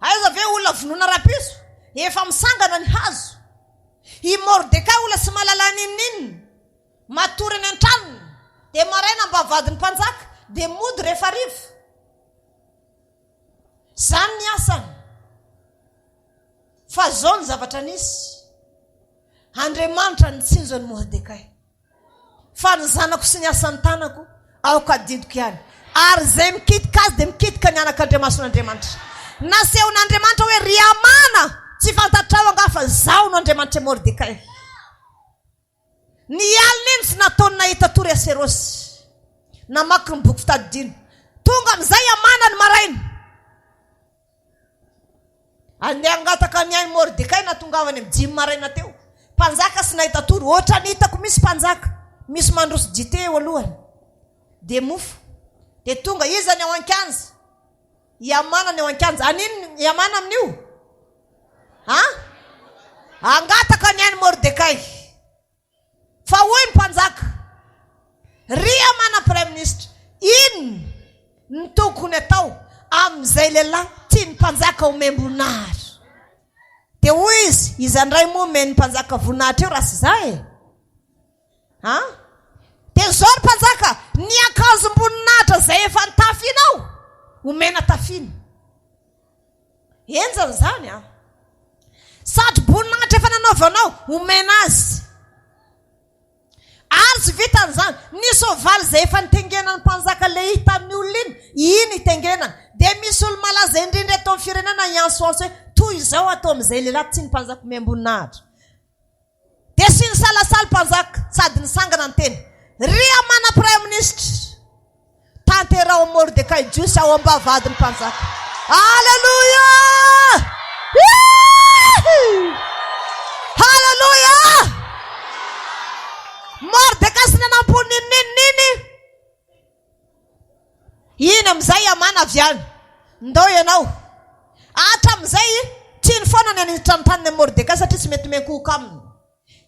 Aiza ve olona vonoina rapiso? Efa misangana ny hazo. I Mordekay olona tsy mahalala n'inon'inona, matory any an-tranony, dia maraina ambavahadin'ny mpanjaka, dia mody rehefa hariva. Izany ny asany. Fa izao ny zavatra nisy, Andriamanitra nitsinjo an'i Mordekay. Fa ny zanako sy ny asan'ny tanako, aoka adidiko ihany. Ary izay mikitika azy dia mikitika ny anak'Andriamason'Andriamanitra. Nasehon'Andriamanitra hoe, Ry Hamana, tsy fantatrao angaha fa izaho no Andriamanitr'i Mordekay. Ny alina iny tsy nataony nahita tory Aserosy. Namaky ny boky fitadidiana. Tonga amin'izay Hamana ny maraina. Andeha hangataka ny ain'i Mordekay nahatongavany amin'ny dimy maraina teo. Mpanjaka tsy nahita tory, ohatran'ny hitako misy mpanjaka, misy mandroso dite eo alohany, dia mofo, dia tonga, iza ny ao an-kianja? I Hamana ny ao an-kianja. Haninona i Hamana amin'io? An? Hangataka ny ain'i Mordekay. Fa hoy ny mpanjaka, Ry Hamana praiminisitra, inona no tokony atao amin'izay lehilahy tian'ny mpanjaka homem-boninahitra? Dia hoy izy, Iza indray moa omen'ny mpanjaka voninahitra eo raha tsy izaho e? An? Dia izao ry mpanjaka, ny akanjom-boninahitra izay efa nitafianao, omena tafiana. Henjana izany an! Satro-boninahitra efa nanaovanao, omena azy. Ary tsy vitan'izany, ny soavaly izay efa nitengenan'ny mpanjaka Lehia tamin'ny olona iny, iny itengenany. Dia misy olo-malaza indrindra eto amin'ny firenena hiantsoantso hoe, Toy izao atao amin'izay lehilahy tsy ny mpanjaka omem-boninahitra. Dia sy nisalasala mpanjaka sady nisangana niteny, Ry Hamana praiminisitra, tanteraho amin'i Mordekay Jiosy ao am-bavahadin'ny mpanjaka. Aleloia! Haleloia! Mordekay sy nanampo ninoninoniny. Iny amin'izay Hamana avy any. Ndao ianao. Hatramin'izay, tiany foana ny haniditra ny taniny amin'i Mordekay satria tsy mety miankohoka aminy.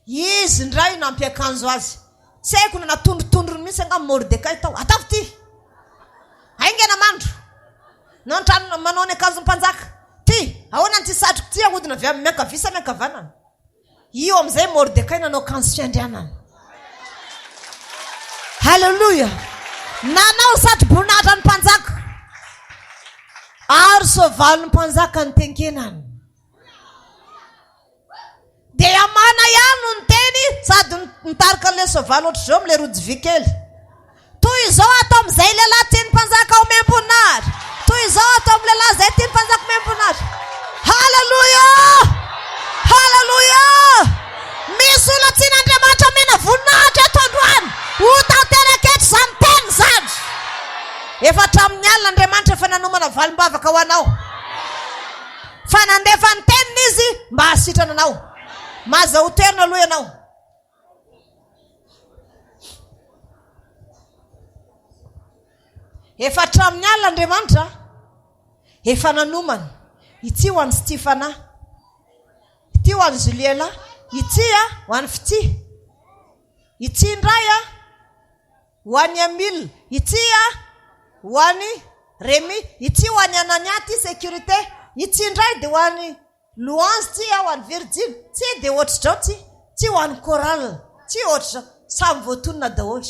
Izy indray nampiakanjo azy. Tsy haiko na natondrotondrony mihitsy angamba Mordekay tao. Ataovy ity! Haingana mandro! Nantrano manao ny akanjon'ny mpanjaka. Ty! Ahoana ity satroko ity ahodina avy amin'ny miankavia sa miankavanana? Io amin'izay Mordekay nanao akanjo fiandrianana. Haleloia! Nanao satroboninahitra ny mpanjaka, ary soavalin'ny mpanjaka nitengenany. Dia Hamana ihany no niteny sady nitarika an'ilay soavaly ohatr'izao amin'ilay rojo vy kely. Toy izao atao amin'izay lehilahy tian'ny mpanjaka homem-boninahitra. Toy izao atao amin'ny lehilahy izay tian'ny mpanjaka homem-boninahitra. Haleloia! Haleloia! Misy olona tian'Andriamanitra omena voninahitra eto androany. Ho tanteraka eto izany teny izany. Efa hatramin'ny alina Andriamanitra efa nanomana valim-bavaka ho anao. Fa nandefa ny teniny Izy mba hahasitrana anao. Mahazahoa toerana aloha ianao. Efa hatramin'ny alina Andriamanitra efa nanomana. Ity ho an'i Stifana, ity ho an'i Juliela, ity ho an'i Fitia, ity indray ho an'i Emile, ity ho an'i Remy, ity ho an'i Anania, ity sécurité, ity indray dia ho an'i Louange ty ho an'i Virjiny, tsia dia ohatr'izao ty, ty ho an'i Chorale, ty ohatr'izao, samy voatonona daholo.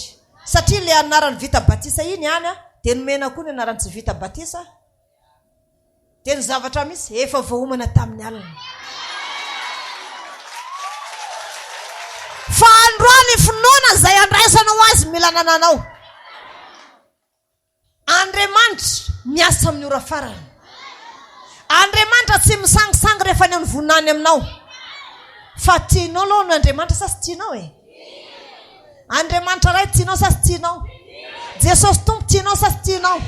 Satria ilay anarany vita batisa iny ihany dia nomena koa ny anarany tsy vita batisa, dia ny zavatra misy efa voaomana tamin'ny alina. Fa androany finoana izay andraisanao azy mila anananao. Andriamanitra miasa amin'ny ora farany. Andriamanitra tsy misangisangy rehefa haneho ny voninahiny aminao. Fa tianao aloha ny Andriamanitra sa tsy tianao e? Andriamanitra Ray tianao sa tsy tianao? Jesosy Tompo tianao sa tsy tianao?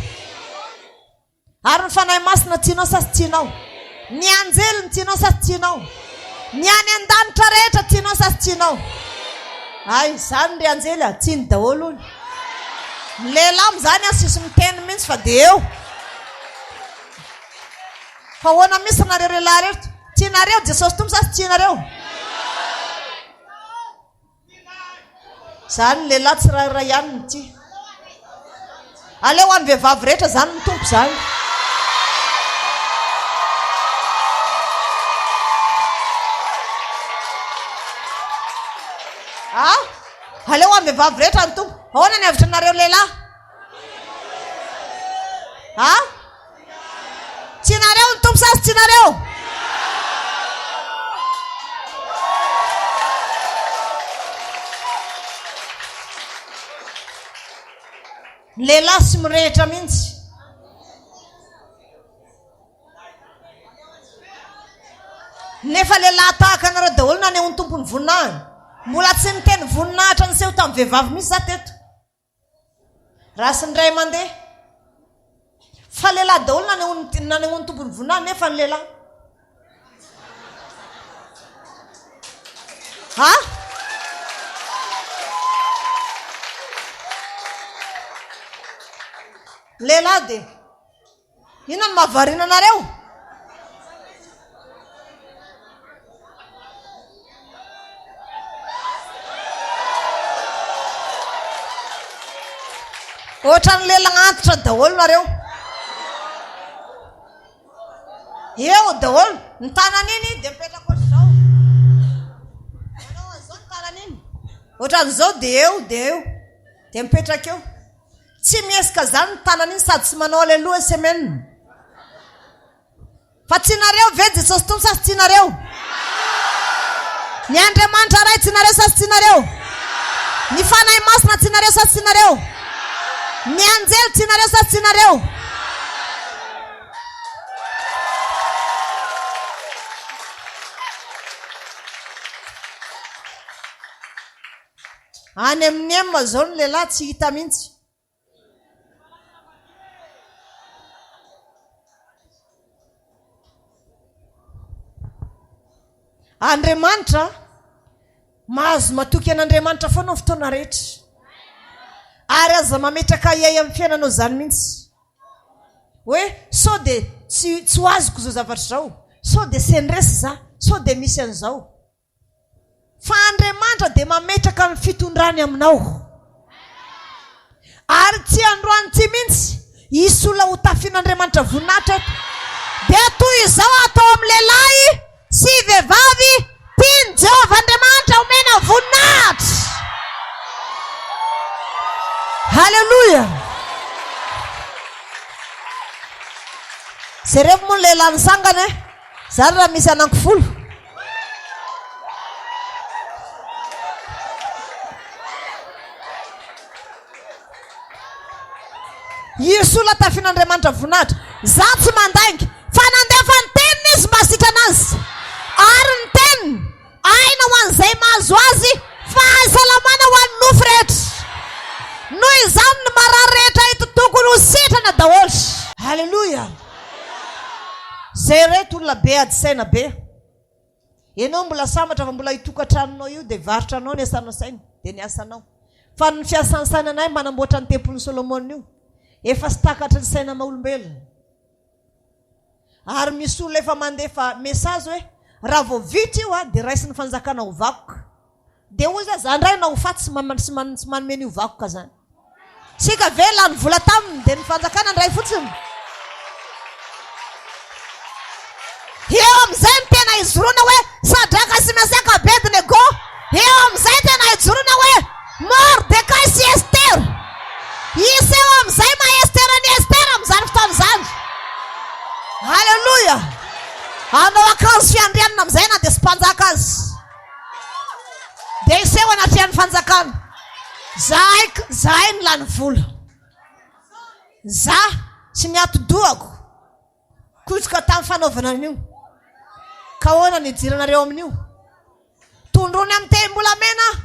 Ary ny Fanahy Masina tianao sa tsy tianao? Ny anjeliny tianao sa tsy tianao? Ny any an-danitra rehetra tianao sa tsy tianao? Hay, izany ry anjely a, tiany daholo hono. Ny lehilahy amin'izany a, tsisy miteny mihitsy fa dia eo. Fa ahoana mihitsy nareo lehilahy reto? Tianareo Jesosy Tompo sa tsy tianareo? Zany ny lehilahy tsirairay ihany no tia. Aleo ho an'ny vehivavy rehetra zany ny Tompo zany. Ah? Aleo ho an'ny vehivavy rehetra ny Tompo. Ahoana ny hevitra nareo lehilahy? Ah? Tianareo ny Tompo sa tsy tianareo? Ny lehilahy tsy mirehitra mihitsy. Nefa lehilahy tahaka anareo daholo naneho ny Tompo ny voninahiny. Mbola tsy niteny voninahitra niseho tamin'ny vehivavy mihitsy za teto. Raha sy ny ray aman-deha. Fa lehilahy daholo nanehoan'ny nanehoan'ny tompony voninahiny nefa ny lehilahy. Ha? Ny lehilahy dia, inona no mahavariana anareo? Ohatran'ny lehilahy antitra daholo nareo. Eo daholo. Ny tanana iny dia mipetraka ohatr'izao. Manao an'izao ny tanana iny. Ohatran'izao dia eo dia eo. Dia mipetraka eo. Tsy mihesika izany ny tanana iny sady tsy manao aleloha semaine. Fa tianareo ve Jesosy Tompo sa tsy tianareo? Ny Andriamanitra Ray tianareo sa tsy tianareo? Ny Fanahy Masina tianareo sa tsy tianareo? Ny anjely tianareo sa tsy tianareo? Any amin'ny M zao ny lehilahy tsy hita mihitsy. Andriamanitra, mahazo matoky an'Andriamanitra foana ny fotoana rehetra. Ary aza mametraka ahiahy amin'ny fiainanao izany mihitsy. Hoe sao dia tsy tsy ho azoko izao zavatra izao, sao dia sendresy za, sao dia misy an'izao. Fa Andriamanitra dia mametraka ny fitondrany aminao. Ary tsy androany ity mihitsy, hisy olona ho tafian'Andriamanitra voninahitra eto. Dia toy izao atao amin'ny lehilahy sy vehivavy tian'i Jehovah Andriamanitra homena voninahitra. Haleloia! Jerevo moa ny lehilahy nisangana e. Zany raha misy anankifolo. Hisy olona tafian'Andriamanitra voninahitra. Za tsy mandainga, fa nandefa ny teniny izy mba sitrana azy. Ary ny teniny, aina ho an'izay mahazo azy, fahasalamana ho an'ny nofo rehetra. Noho izany ny marary rehetra eto tokony ho sitrana daholo. Alléluia. Zay reto olona be ady saina be. Enao mbola sambatra fa mbola io tokantranonao io dia varotra anao ny asanao saina dia ny asanao. Fa ny fiasan'ny saina anay manamboatra ny tempolin'i Solomona io efa tsy takatry ny saina maha olombelona. Ary misy olona efa mandefa message hoe raha vao vita io dia raisin'ny fanjakana ho vakoka. Dia hoy za, za ndray na ho faty tsy tsy manome an'io vakoka zany. Tsika ve lany vola taminy dia ny fanjakana ndray fotsiny. Eo amin'izay no tena ijoroana hoe Sadraka sy Mesaka Abednego. Eo amin'izay tena ijoroana hoe Mordekay sy Estera. Hiseho amin'izay maha Estera an'i Estera amin'izany fotoana izany. Alléluia. Hanao akanjo fiandrianana amin'izay na dia tsy mpanjaka aza. Dia hiseho anatrehan'ny fanjakana. Zahay, zahay no lany vola. Za sy ny atidohako kotroka tamin'ny fanaovana an'io. Ka ahoana ny hidiranareo amin'io? Tondroiny amin'ny tehim-bolamena aho.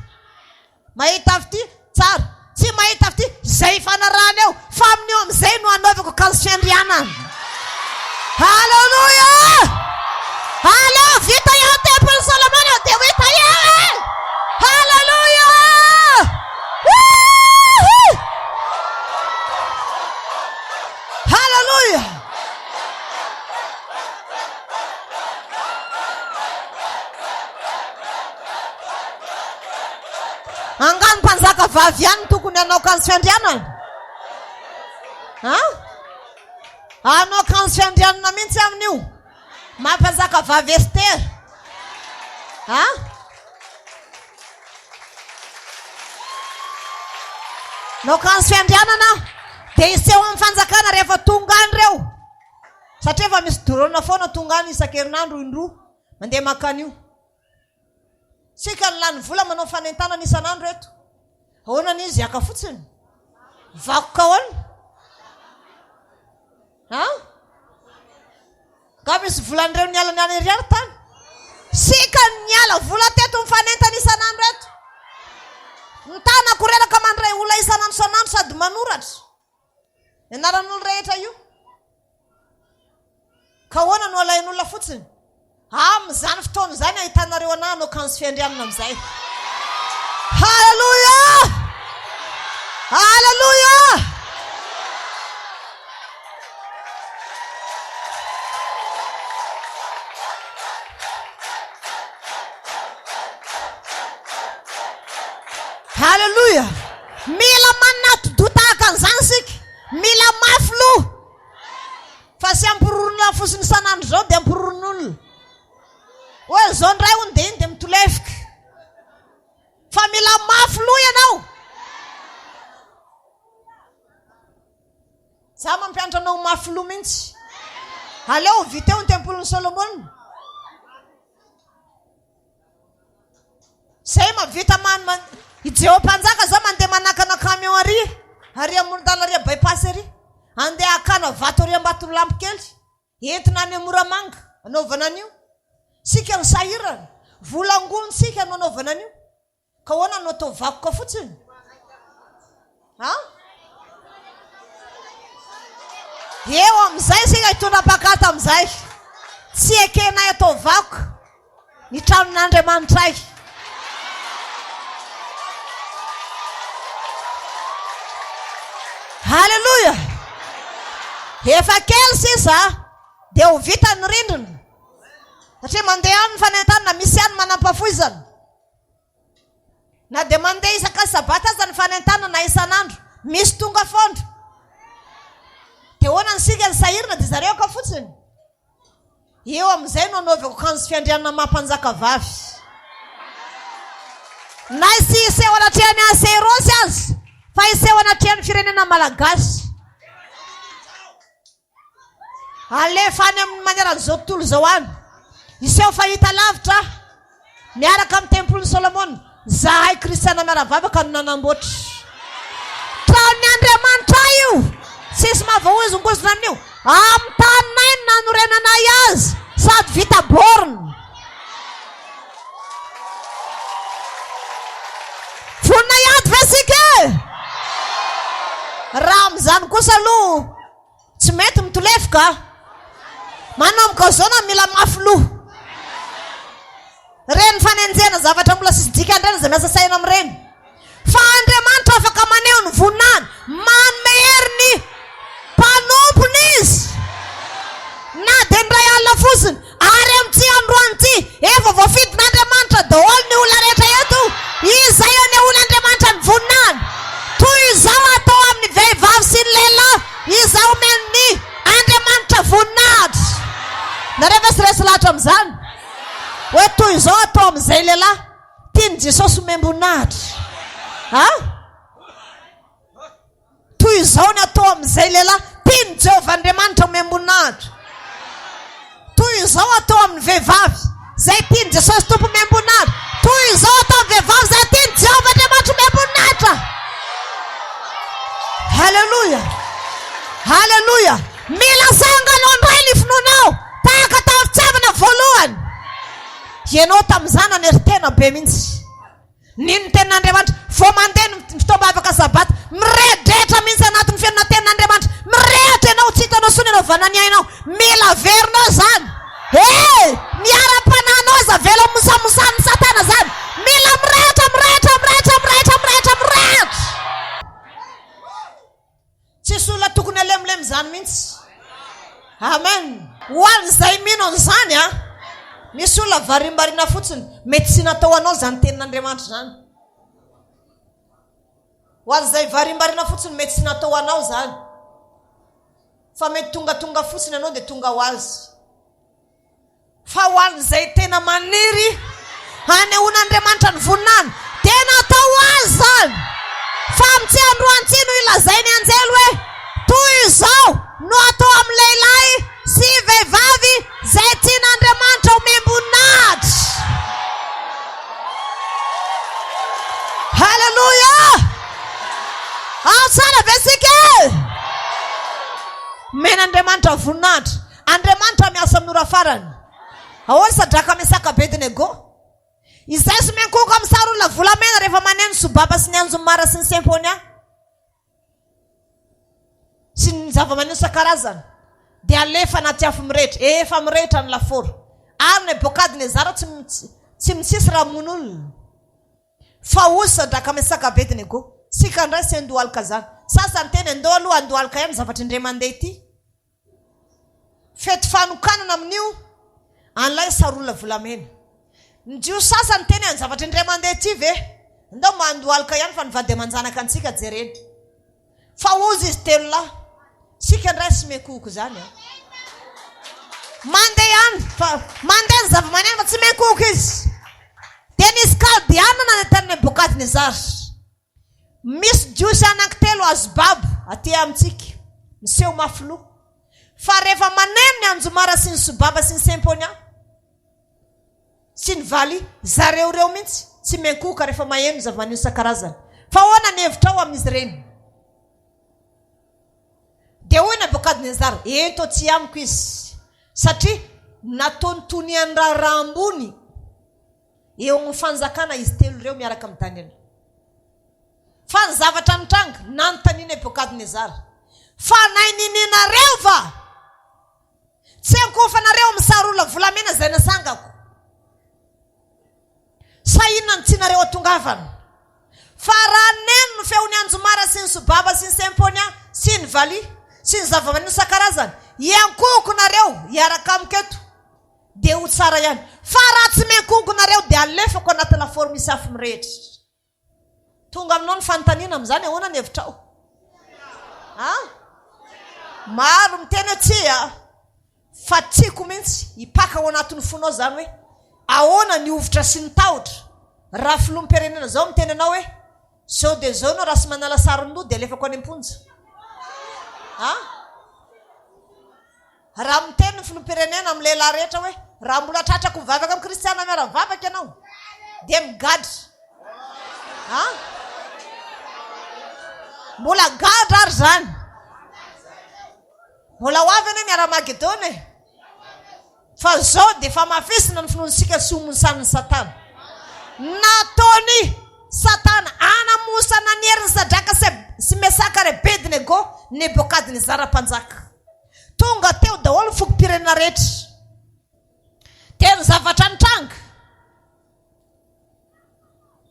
Mahita fitia, tsara. Tsy mahita fitia, izay ifanarahana eo. Fa amin'io amin'izay no hanaovako akanjo fiandrianana. Haleloia! Aleo vita eo ny tempolin'i Solomona dia ho hita eo e! Haleloia! Woohoo! Haleloia! Angaha ny mpanjaka vavy ihany no tokony hanao akanjo fiandrianana? An? Hanao akanjo fiandrianana mihitsy amin'io. Maha mpanjaka vavy Estera. An? Hanao akanjo fiandrianana dia hiseho amin'ny fanjakana rehefa tonga any ireo. Satria efa misy drone foana tonga any isan-kerinandro indroa mandeha maka an'io. Tsika ny lany vola manao fanentanana isan'andro eto. Ahoana ny izy haka fotsiny? Vakoka ahoana? Ha? Nga misy volan'ireo niala ny any ariary tany? Sika ny niala vola teto mifanentana isan'andro eto. Ny tanako reraka mandray olona isan'andro isan'andro sady manoratra. Ny anaran'olo rehetra io. Ka ahoana no alain'olona fotsiny? Amin'izany fotoana izany ahitanareo anah hanao akanjo fiandrianana amin'izay. Haleloia! Haleloia! Haleloia! Mila manana atidoha tahaka an'izany isika. Mila mafy loha. Fa tsy ampirorona fotsiny isan'andro izao dia ampiroron'olona. Hoe izao indray hono dia iny dia mitolefika. Fa mila mafy loha ianao. Za mampianatra anao ho mafy loha mihitsy. Aleo ho vita eo ny tempolin'i Solomona. Zay mahavita man man i Jeho mpanjaka zao mandeha manakana camion ary ary amoron-dalana ary bypass ary andeha hakana vato ary Ambatolampy kely entina any Moramanga anaovana an'io. Sika no sahirana, vola angonintsika no anaovana an'io. Ka ahoana no atao vakoka fotsiny? Ha? Eo amin'izay isika hitondra mpakata amin'izay. Tsy ekenay atao vakoka ny tranon'Andriamanitray. Haleloia! Efa kely sisa dia ho vita ny rindrina. Satria mandeha any ny fanentanana, misy ihany manam-pahafoizana. Na dia mandeha isaka sabata aza ny fanentanana isan'andro, misy tonga foana. Dia ahoana ny sika ny sahirana dia zareo aka fotsiny. Eo amin'izay no anaovako akanjo fiandrianana maha mpanjaka vavy. Na tsy hiseho anatrehan'ny Aserosy aza fa hiseho anatrehan'ny firenena malagasy. Alefa any amin'ny maneran'izao tontolo izao any. Hiseho fahita lavitra miaraka amin'ny tempolin'i Solomona. Zahay kristiana miara-vavaka no nanamboatra. Tranon'ny Andriamanitra io. Tsisy mahavoahozongozona amin'io. Amin'ny taninay no nanorenanay azy sady vita borne. Vonona hiady ve isika e? Raha amin'izany kosa aloha Tsy mety mitolefoka a! Manomboka zao na mila mafy loha. Reny fanenjehana zavatra mbola tsisy dikany reny aza miasa saina amin'ireny. Fa Andriamanitra afaka maneho ny voninahiny, manome hery ny mpanompony Izy. Na dia indray alina fotsiny. Ary amin'ity androany ity, efa voafidin'Andriamanitra daholo ny olona rehetra eto, izay anehoan'Andriamanitra ny voninahiny. Toy izao atao amin'ny vehivavy sy ny lehilahy izay omen'ny Andriamanitra voninahitra. Nareo ve tsy resy lahatra amin'izany? Hoe toy izao atao amin'izay lehilahy tian'i Jesosy homem-boninahitra. Ha? Toy izao ny atao amin'izay lehilahy tian'i Jehovah Andriamanitra homem-boninahitra. Toy izao atao amin'ny vehivavy izay tian'i Jesosy Tompo homem-boninahitra. Toy izao atao amin'ny vehivavy izay tian'i Jehovah Andriamanitra homem-boninahitra. Haleloia! Haleloia! Mila sanganao indray ny finoanao tahaka tamin'ny fitiavana voalohany. Ianao tamin'izany nanery tena be mihitsy. Nino ny tenin'Andriamanitra, vao mandeha ny fotoam-bavaka sabata, miredretra mihitsy anatin'ny fiainana tenin'Andriamanitra, mirehatra ianao, tsy hitanao intsony anaovana ny ainao, mila averinao izany, he! Ny ara-panahinao aza avela ho mosamosanin'i Satana izany, mila mirehatra, mirehatra, mirehatra, mirehatra, mirehatra, mirehatra. Tsisy olona tokony halemilemy izany mihitsy. Amen. Ho an'izay mino an'izany an, misy olona varimbariana fotsiny, mety tsy natao anao izany tenin'Andriamanitra izany. Ho an'izay varimbariana fotsiny, mety tsy natao anao izany. Fa mety tongatonga fotsiny ianao dia tonga ho azy. Fa ho an'izay tena maniry hanehoan'Andriamanitra ny voninahiny, dia natao ho azy izany. Fa amin'ity androany ity no ilazain'ny anjely hoe, Toy izao no atao amin'ny lehilahy sy vehivavy izay tian'Andriamanitra homem-boninahitra. Haleloia! Ao tsara ve isika e? Omen'Andriamanitra voninahitra. Andriamanitra miasa amin'ny ora farany. Ahoana Sadraka, Mesaka, Abednego? Izay sy miankohoka amin'ny sary olona volamena rehefa maneno sobaba sy ny anjomara sy ny symphonias sy ny zava-maneno isan-karazany dia alefa anaty afo mirehitra. Efa mirehitra ny lafaoro. Ary Nebokadnezara tsy tsy mitsisy raha hamono olona. Fa hoy Sadraka, Mesaka, Abednego, Tsika indray sy andohalika zany. Sasany teny, Andao aloha andohalika ihany zavatra indray mandeha ity. Fety fanokanana amin'io an'ilay sarolona volamena. Ny Jiosy sasany niteny hoe, Ny zavatra indray mandeha ity ve? Ndao mandohalika ihany fa ny vady aman-janaka antsika jerena. Fa hozy izy telolahy, Tsika ndray sy miankohoka izany an! Mandeha ihany fa mandeha ny zava-maneno fa tsy miankohoka izy. Dia nisy Kaldeana nanentana Nebokadnezara. Misy Jiosy anankitelo azo babo aty amintsika, miseho mafy loha. Fa rehefa maneno ny anjomara sy ny sobaba sy ny semponia, sy ny valiha, zareo ireo mihitsy tsy miankohoka rehefa maheno zava-maneno isan-karazany. Fa ahoana ny hevitrao amin'izy ireny? Dia hoy Nebokadnezara, Ento aty amiko izy, satria nataony tonian'ny raharaha ambony eo amin'ny fanjakana izy telo ireo miaraka amin'i Daniela. Fa ny zavatra nitranga, nanontanian'i Nebokadnezara, Fanahy ninianareo va? Tsy ankohofanareo amin'ny sary olona volamena izay nasangako. Sa inona no tianareo hatongavana? Fa raha neno ny feon'ny anjomara sy ny sobaba sy ny semponia sy ny valiha sy ny zavamaneno isan-karazany, hiankohoko nareo hiaraka amiko eto, dia ho tsara ihany. Fa raha tsy miankohoko nareo dia alefako anaty lafaoro misy afo mirehitra. Tonga aminao ny fanontaniana amin'izany, ahoana ny hevitrao? A? Maro miteny hoe tsia, fa tiako mihitsy hipaka ao anatin'ny fonao izany hoe ahoana ny hovitra sy ny tahotra raha filoham-pirenena izao miteny anao hoe zao dia zao ianao raha tsy manala saron-doha dia alefako any am-ponja. A? Raha miteny ny filoham-pirenena amin'ny lehilahy rehetra hoe raha mbola tratrako mivavaka amin'ny kristiana miara-mivavaka ianao dia migadra. An? Mbola gadra ary izany. Mbola ho avy anie ny Aramagedona e. Fa izao dia efa hamafisina ny finoantsika sy homonsanin'i Satana. Nataon'i Satana hanamosana ny herin'i Sadraka sy Mesaka ary Abednego Nebokadnezara mpanjaka. Tonga teo daholo ny fokom-pirenena rehetra. Dia ny zavatra nitranga,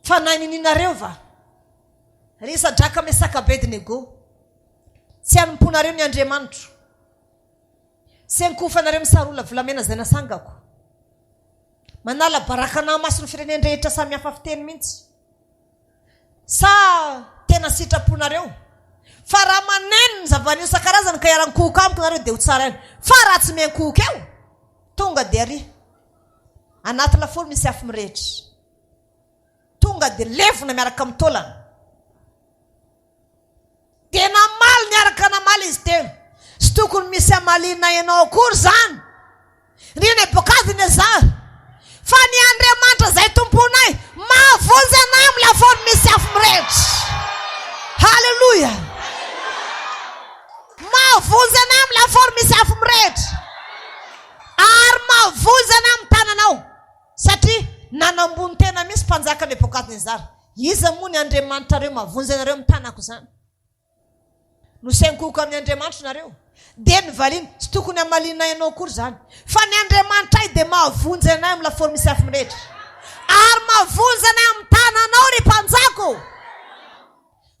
fanahy ninianareo va? Ry Sadraka, Mesaka, Abednego, tsy hanompoanareo ny Andriamanitro, sy hankofanareo ny sary olona volamena izay nasangako. Manala baraka anà mason'ny firenen-drehetra samy hafa fiteny mihitsy. Sa tena sitraponareo? Fa raha maneno ny zava-niseho isan-karazany ka hiara-mikohoka amiko nareo dia ho tsaraina. Fa raha tsy miankohoka eo, tonga dia ary anaty lafaoro misy afo mirehitra. Tonga dia levona miaraka amin'ny taolana. Dia namaly niaraka namaly izy telo. Tsy tokony misy hamaliana ianao akory izany, ry Nebokadnezara, fa ny Andriamanitra izay tomponay mahavonjy anay amin'ny lafaoro misy afo mirehitra. Haleloia! Mahavonjy anay amin'ny lafaoro misy afo mirehitra, ary mahavonjy anay amin'ny tananao, satria nanambony tena mihitsy mpanjaka Nebokadnezara. Iza moa ny Andriamanitrareo mahavonjy anareo amin'ny tanako izany? Nosenkohoko amin'ny Andriamanitro nareo. Dia nivaliany, tsy tokony hamalianay anao akory izany. Fa ny Andriamanitray dia mahavonjy anay amin'ny lafaoro misy afo mirehitra. Ary mahavonjy anay amin'ny tananao, ry mpanjaka ô!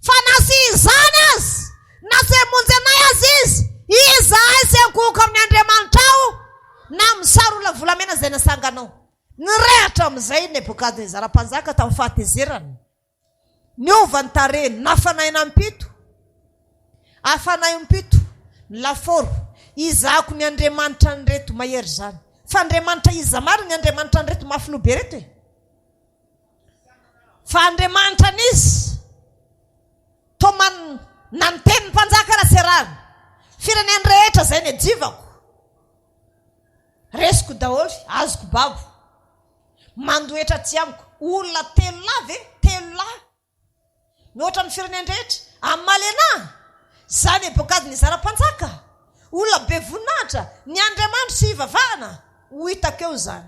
Fa na tsy izany aza, na tsy hamonjy anay aza izy, izahay tsy hankohoka amin'ny Andriamanitrao, na amin'ny sary olona volamena izay nasanganao. Nirehatra amin'izay Nebokadnezara mpanjaka tamin'ny fahatezerany. Niova ny tarehiny, nafanaina impito, afanaio impito ny lafaoro, hizahako ny Andriamanitra an'ireto mahery izany. Fa Andriamanitra iza marina ny Andriamanitra an'ireto mafy loha be ireto e? Fa Andriamanitra an'iza? Toa man, na ny tenin'ny mpanjaka raha tsy arahana. Firenena rehetra izay niadivako. Resiko daholo, azoko babo. Mandoetra aty amiko. Olona telolahy ve? Telolahy. Mihoatra ny firenen-drehetra. Amin'ny Malena. Za Nebokadnezara mpanjaka. Olona be voninahitra. Ny andriamanitro tsy hivavahana. Ho hitako eo izany.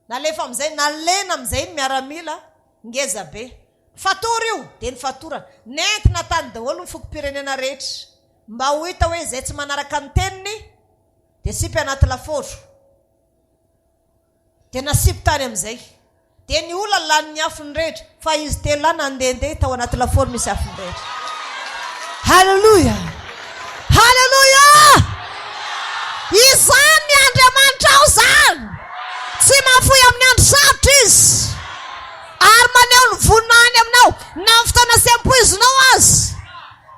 Nalefa amin'izay, nalena amin'izay ny miaramila ngeza be. Fatora io, dia nifatorana. Nentina tany daholo ny fokom-pirenena rehetra. Mba ho hita hoe izay tsy manaraka ny teniny dia sipy anaty lafaoro. Dia nasipy tany amin'izay. Dia ny olona lanin'ny afo nirehitra, fa izy telolahy nandehandeha tao anaty lafaoro misy afo mirehitra. Haleloia! Haleloia! Izany ny Andriamanitrao izany! Tsy mahafoy amin'ny andro sarotra Izy, ary maneho. azy.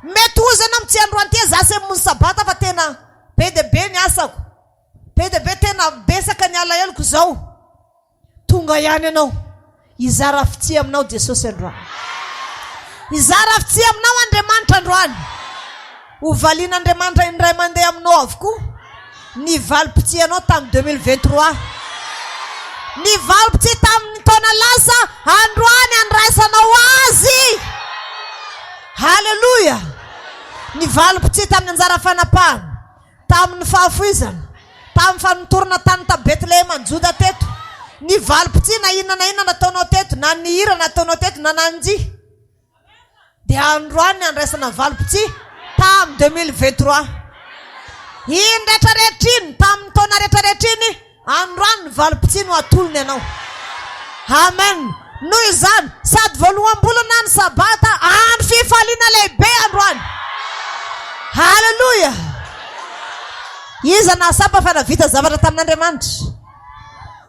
Mety hozy ianao amin'ity androany ity, za se mamonjy sabata fa tena be dia be ny asako. Be dia be tena betsaka ny alaheloko izao. Tonga ihany ianao. Hizara fitia aminao Jesosy androany. Hizara fitia aminao Andriamanitra androany. Ho valian'Andriamanitra indray mandeha aminao avokoa ny valim-pitianao tamin'ny 2023. Ny valim-pitia tamin'ny taona lasa androany andraisanao azy. Haleloia! Ny valim-pitia tamin'ny anjara fanapahana. Tamin' ny fahafoizana, tamin' ny fanotorana tany tamin'i Betlehema any Joda teto, ny valim-pitia na inona na inona nataonao teto, na ny hira nataonao teto, na nandihy, dia androany ny handraisana valim-pitia tamin'ny 2023. Iny rehetrarehetra iny, tamin'ny taona rehetrarehetra iny, Androany ny valim-pitia no atolony anao. Amen. Noho izany, sady voaloham-bolana ny Sabata, andro fifaliana lehibe androany. Haleloia! Iza nahatsapa fa nahavita zavatra tamin'Andriamanitra?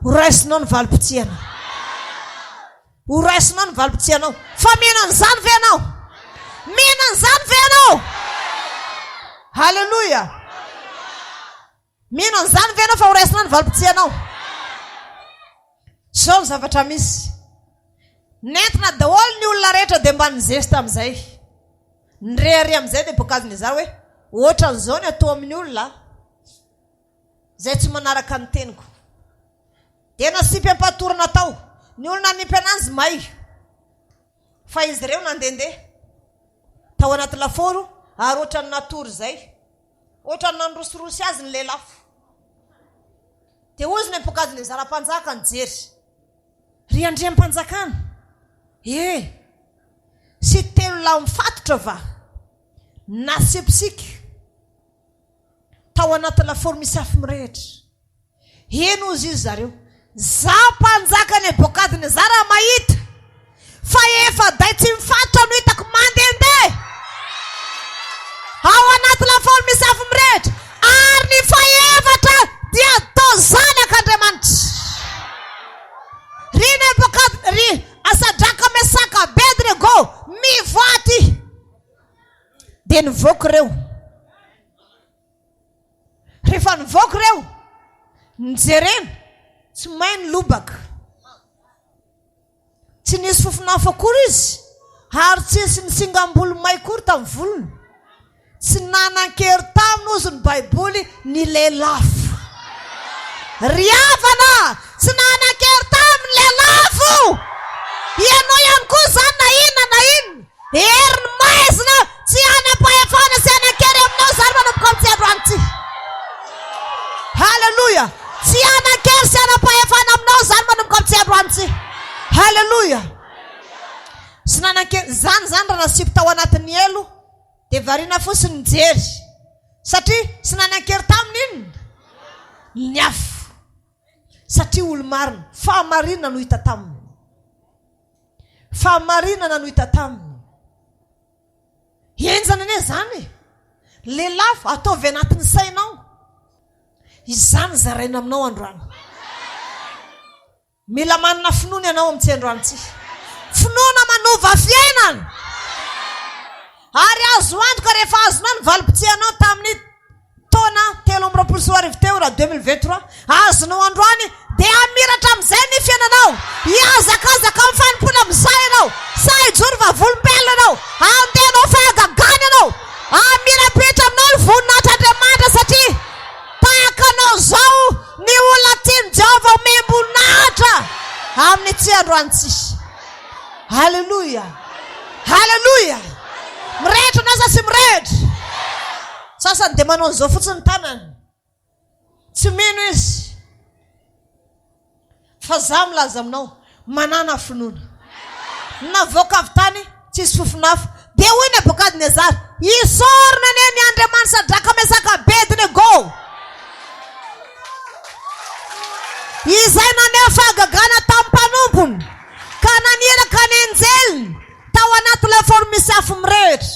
Ho raisinao ny valim-pitianao. Ho raisinao ny valim-pitianao. Fa mino an'izany ve ianao? Mino an'izany ve ianao? Haleloia! Mino an'izany ve ianao fa ho raisina ny valim-pitsianao? Izao ny zavatra misy. Nentina daholo ny olona rehetra dia mba nizesta amin'izay. Nirehareha amin'izay Nebokadnezara hoe, Ohatran'izao ny atao amin'ny olona izay tsy manaraka ny teniko. Dia nasiam ampatorana tao. Ny olona nanipy an'azy may. Fa izy ireo nandehandeha tao anaty lafaoro ary ohatran'ny natory izay. Ohatran'ny nandrosirosy azy ny lelafo. Dia hozy Nebokadnezara mpanjaka nijery. Ry andriam-panjakana, e! Sy telolahy mifatotra va? Nasipsika tao anaty lafaoro misy afo mirehitra. Heno hozy izy zareo, Za mpanjaka Nebokadnezara mahita fa efa-dahy tsy mifatotra no hitako mandehandeha ao anaty lafaoro misy afo mirehitra, ary ny fahefatra dia toa zanak'Andriamanitra. Ry Nebokad, ry Sadraka, Mesaka, Abednego, mivoaha aty! Dia nivoaka ireo. Rehefa nivoaka ireo, nijerena, tsy may ny lobaka. Tsy nisy fofon'afo akory izy, ary tsisy nisingam-bolo may akory tamin'ny volony. Tsy nanan-kery taminy, hozy ny Baiboly, ny lelafo. Ry havana, tsy nanan-kery taminy ny lelafo! Ianao ihany koa izany na inona na inona. Hery ny maizina tsy hanam-pahefana sy hanan-kery aminao izany manomboka amin'ity androany ity. Haleloia! Tsy hanan-kery sy hanam-pahefana aminao izany manomboka amin'ity androany ity. Haleloia! Tsy nanan-kery izany izany raha nasipy tao anatin'ny helo dia variana fotsiny nijery satria tsy nanan-kery taminy inona? Ny afo. Satria olo-marina, fahamarinana no hita taminy. Fahamarinana no hita taminy. Henjana anie izany e! Lelafo, ataovy anatin'ny sainao. Izany zaraina aminao androany. Mila manana finoana ianao amin'ity androany ity. Finoana manova fiainana. Ary azo antoka rehefa azonao ny valim-pitianao tamin'ny taona 2023 teo raha 2023 azonao androany dia hamiratra amin'izay ny fiainanao, hihazakazaka amin'ny fanompoana amin'izay ianao, sahy hijoro vavolombelona ianao, handeha hanao fahagagana ianao, hamirapiratra aminao ny voninahitr'Andriamanitra satria tahaka anao izao ny olona tian'i Jehovah homem-boninahitra amin'ity androany ity. Haleloia! Haleloia! Mirehitra ianao sa tsy mirehitra? Sasany dia manao an'izao fotsiny ny tanany. Tsy mino izy. Fa za milaza aminao, manàna finoana. Navoaka avy tany, tsisy fofon'afo. Dia hoy Nebokadnezara, Isaorana anie ny Andriamanitra Sadraka, Mesaka, Abednego, izay naneho fahagagana tamin'ny mpanompony, ka naniraka ny anjeliny tao anaty lafaoro misy afo mirehitra.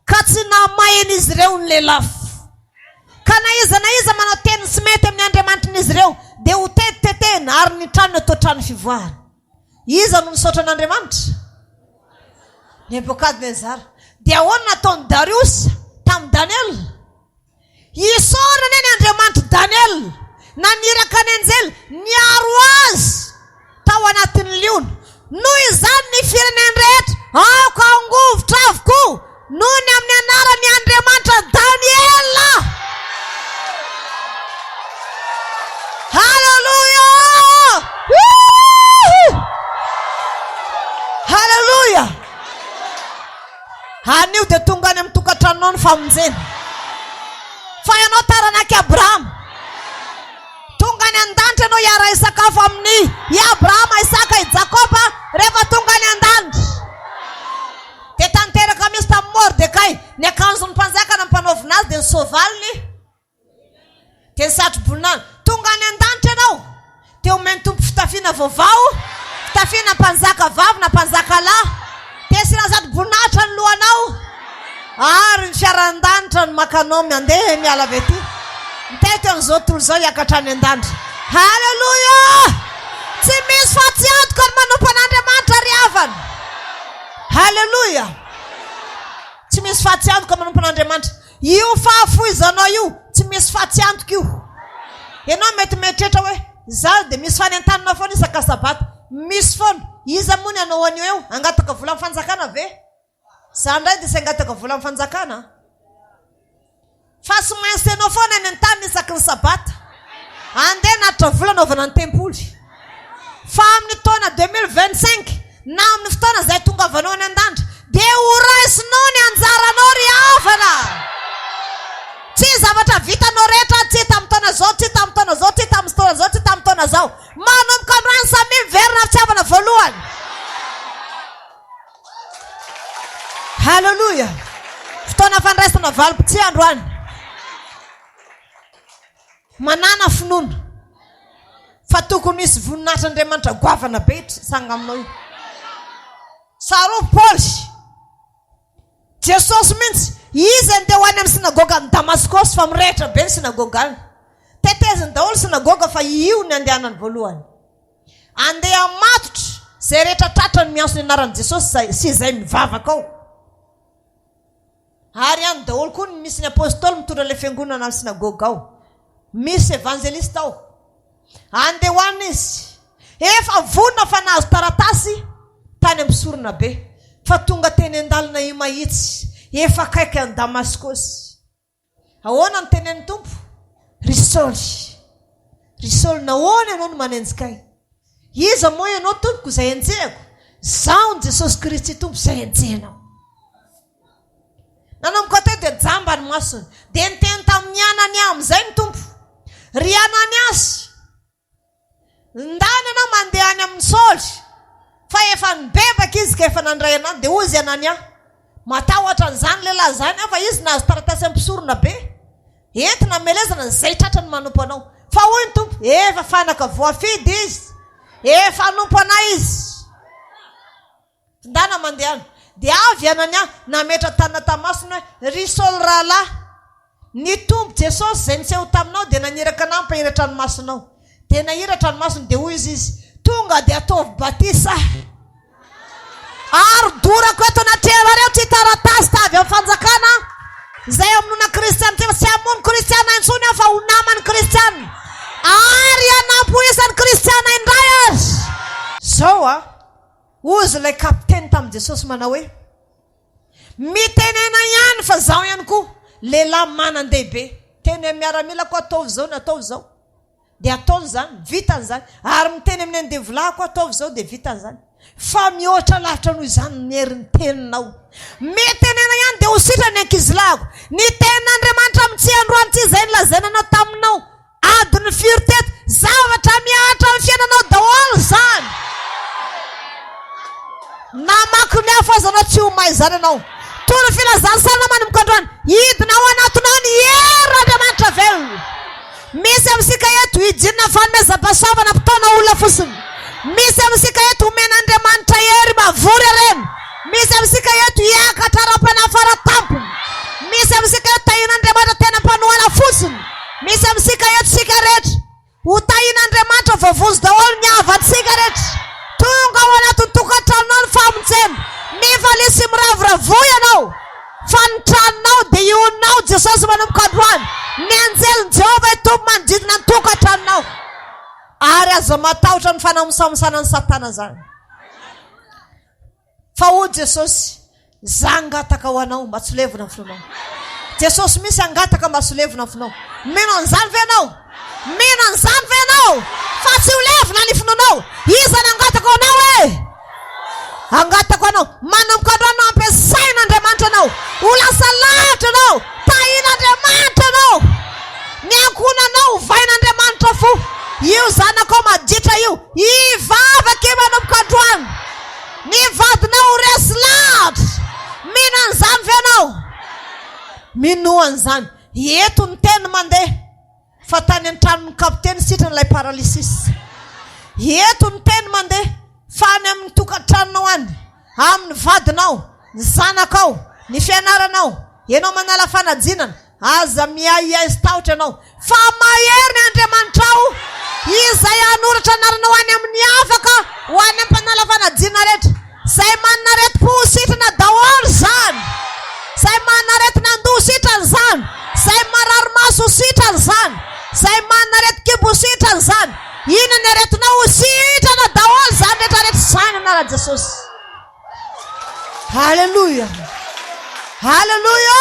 Ka tsy namahin'izy ireo ny lelafo. Ka na iza na iza manao teny tsy mety amin'ny andriamanitrin'izy ireo, dia ho tetitetehina, ary ny tranony hatao trano fivoahana. Iza no nisaotra an'Andriamanitra? Nebokadnezara. Dia ahoana no nataon'i Dariosy tamin'i Daniela? Isaorana anie ny Andriamanitr'i Daniela, naniraka ny anjely niaro azy tao anatin'ny liona. Noho izany ny firenena rehetra aoka hangovitra avokoa noho ny amin'ny anaran'ny Andriamanitra Daniela. Haleloia! Haleloia! Anio dia tonga any amin'ny tokantranonao ny famonjena. Fa ianao taranak'i Abrahama. Tonga any an-danitra ianao hiara-hisakafo amin'ny i Abrahama, Isaka, i Jakoba rehefa tonga any an-danitra. Dia tanteraka mihitsy tamin'i Mordekay ny akanjon'ny mpanjaka nampanaovina azy dia ny soavaliny. Dia ny satroboninahiny. Tonga any an-danitra ianao, dia omen'ny Tompo fitafiana vaovao, fitafiana mpanjaka vavy na mpanjaka lahy. Dia asiana satroboninahitra ny lohanao, ary ny fiaran-danitra no maka anao mandeha miala avy aty. Mitety an'izao tontolo izao hiakatra any an-danitra. Haleloia! Tsy misy fatiantoka ny manompo an'Andriamanitra ry havana. Haleloia! Tsy misy fatiantoka manompo an'Andriamanitra. Io fahafoizanao io tsy misy fatiantoka io. Ianao mety mieritreritra hoe izaho dia misy fanentanana foana isaka sabata. Misy foana. Iza moa ny hanao an'io eo? Hangataka vola amin'ny fanjakana ve? Izaho indray dia tsy hangataka vola amin'ny fanjakana an. Fa tsy maintsy ianao foana any an-taniny isaky ny sabata. Andeha hanatitra vola hanaovana ny tempoly. Fa amin'ny taona 2025 na amin'ny fotoana izay hatongavanao any an-danitra, dia ho raisinao ny anjaranao ry havana. Tsy zavatra vitanao rehetra, tsy tamin'ny taona izao, tsy tamin'ny taona izao, tsy tamin'ny taona izao, tsy tamin'ny taona izao. Manomboka androany samia miverina amin'ny fitiavana voalohany. Haleloia! Fotoana fandraisana valim-pitia androany. Manàna finoana fa tokony hisy voninahitr'Andriamanitra goavana be hitranga aminao io. Tsarovy Paoly, Jesosy mihitsy, izy andeha ho any amin'ny synagogan'i Damaskosy fa mirehitra be ny synagoga any. Teteziny daholo synagoga fa io ny andehanany voalohany. Andeha hamatotra izay rehetra tratrany miantso ny anaran'i Jesosy sy izay mivavaka ao. Ary any daholo koa ny misy ny apostoly mitondra ilay fiangonana any synagoga ao. Misy evanjelista ao. Andeha ho any izy. Efa vonona fa nahazo taratasy tany amin'ny mpisorona be. Fa tonga teny an-dalana Imahitsy, efa akaiky an'i Damaskosy. Ahoana no tenenin'ny Tompo? Ry Saoly, ry Saoly, nahoana ianao no manenjika ahy? Iza moa ianao, Tompoko, izay enjehako? Izaho ny Jesosy Kristy Tompo izay enjehinao. Nanomboka teo dia jamba ny masony. Dia niteny tamin'i Anania amin'izay ny Tompo, Ry Ananiasy, Ndana ianao mandeha any amin'i Saoly, fa efa nibebaka izy ka efa nandray anao. Dia hoy izy Anania, Matahotra an'izany lehilahy izany aho, fa izy nahazo taratasy amin'ny mpisorona be, entina hamelezana izay tratrany manompo anao. Fa hoy ny Tompo, Efa fanaka voafidy izy, efa hanompo anay izy. Ndana mandehana. Dia avy i Anania, nametra-tanana tamin'ny masony hoe, Ry Saoly rahalahy, ny Tompo Jesosy izay niseho taminao dia naniraka anà hampahiratra ny masonao. Dia nahiratra ny masony, dia hoy izy, Tonga dia ataovy batisa aho. Ary dorako eto anatrehanareo ity taratasy avy amin'ny fanjakana izay hamonoana kristiana ity, fa tsy hamono kristiana intsony aho fa ho naman'ny kristiana, ary hanampy ho isan'ny kristiana indray ary. Izao an! Hozy ilay kapiteny tamin'i Jesosy manao hoe, Mitenena ihany fa izaho ihany koa lehilahy manan-dehibe. Teny amin'ny miaramilako ataovy izao na ataovy izao. Dia ataony izany, vitany izany. Ary miteny amin'ny andevolahiko ataovy izao dia vitany izany. Fa mihoatra lavitra noho izany ny herin'ny teninao. Mitenena ihany dia ho sitrana ny ankizilahiko. Ny tenin'Andriamanitra amintsika androany ity izay nolazaina anao taminao. Adiny firy teto? Zavatra mihatra amin'ny fiainanao daholo izany. Namaky ny afo aza anao tsy ho may izany ianao. Toy ny filazantsara manomboka androany, hidina ao anatinao ny herin'Andriamanitra velona. Misy amintsika eto hidinina fanomezam-pahasoavana mpitaona olona fotsiny. Misy amintsika eto omen'Andriamanitra hery mavory harena. Misy amintsika eto hiakatra ara-panahy fara tampony. Misy amintsika eto tahian'Andriamanitra tena mpanohana fotsiny. Misy amintsika eto isika rehetra ho tahian'Andriamanitra voavonjy daholo ny havantsika rehetra. Tonga ao anatin'ny tokantranonao ny famonjena. Mifalia sy miravoravoa ianao. Any tranonao dia hionona ao Jesosy manomboka androany. Ny anjelin'i Jehovah hitoby manodidina ny tokantranonao. Ary aza matahotra ny fanamosamosanan'i Satana izany. Fa hoy Jesosy, Za hangataka ho anao mba tsy ho levona ny finoanao. Jesosy mihitsy hangataka mba tsy ho levona ny finoanao. Mino an'izany ve ianao? Mino an'izany ve ianao? Fa tsy ho levona ny finoanao. Iza no hangataka ho anao e? Hangataka ho anao. Manomboka androany no ampiasain'Andriamanitra anao. Ho lasa lavitra ianao. Tahin'Andriamanitra ianao. Ny ankohonanao hovain'Andriamanitra fo. Io zanakao maditra io, hivavaka io manomboka androany. Ny vadinao ho resy lahatra. Mino an'izany ve ianao? Minoa an'izany. Eto ny teny mandeha fa tany an-tranon'ny kapiteny sitrana ilay paralysis. Eto ny teny mandeha fa any amin'ny tokantranonao any, amin'ny vadinao, ny zanakao, ny fianaranao, ianao manala fanadinana, Aza miahiahy sy tahotra ianao, fa mahery ny Andriamanitrao, Izay hanoratra anaranao any amin'ny afaka ho any amin'ny mpanala fanadinana rehetra. Izay manana aretim-po ho sitrana daholo izany. Izay manana aretin'andoha ho sitrana izany. Izay marary maso ho sitrana izany. Izay manana aretin-kibo ho sitrana izany. Inona ny aretinao ho sitrana daholo izany rehetra rehetra izany amin'ny anaran'i Jesosy. Haleloia! Haleloia!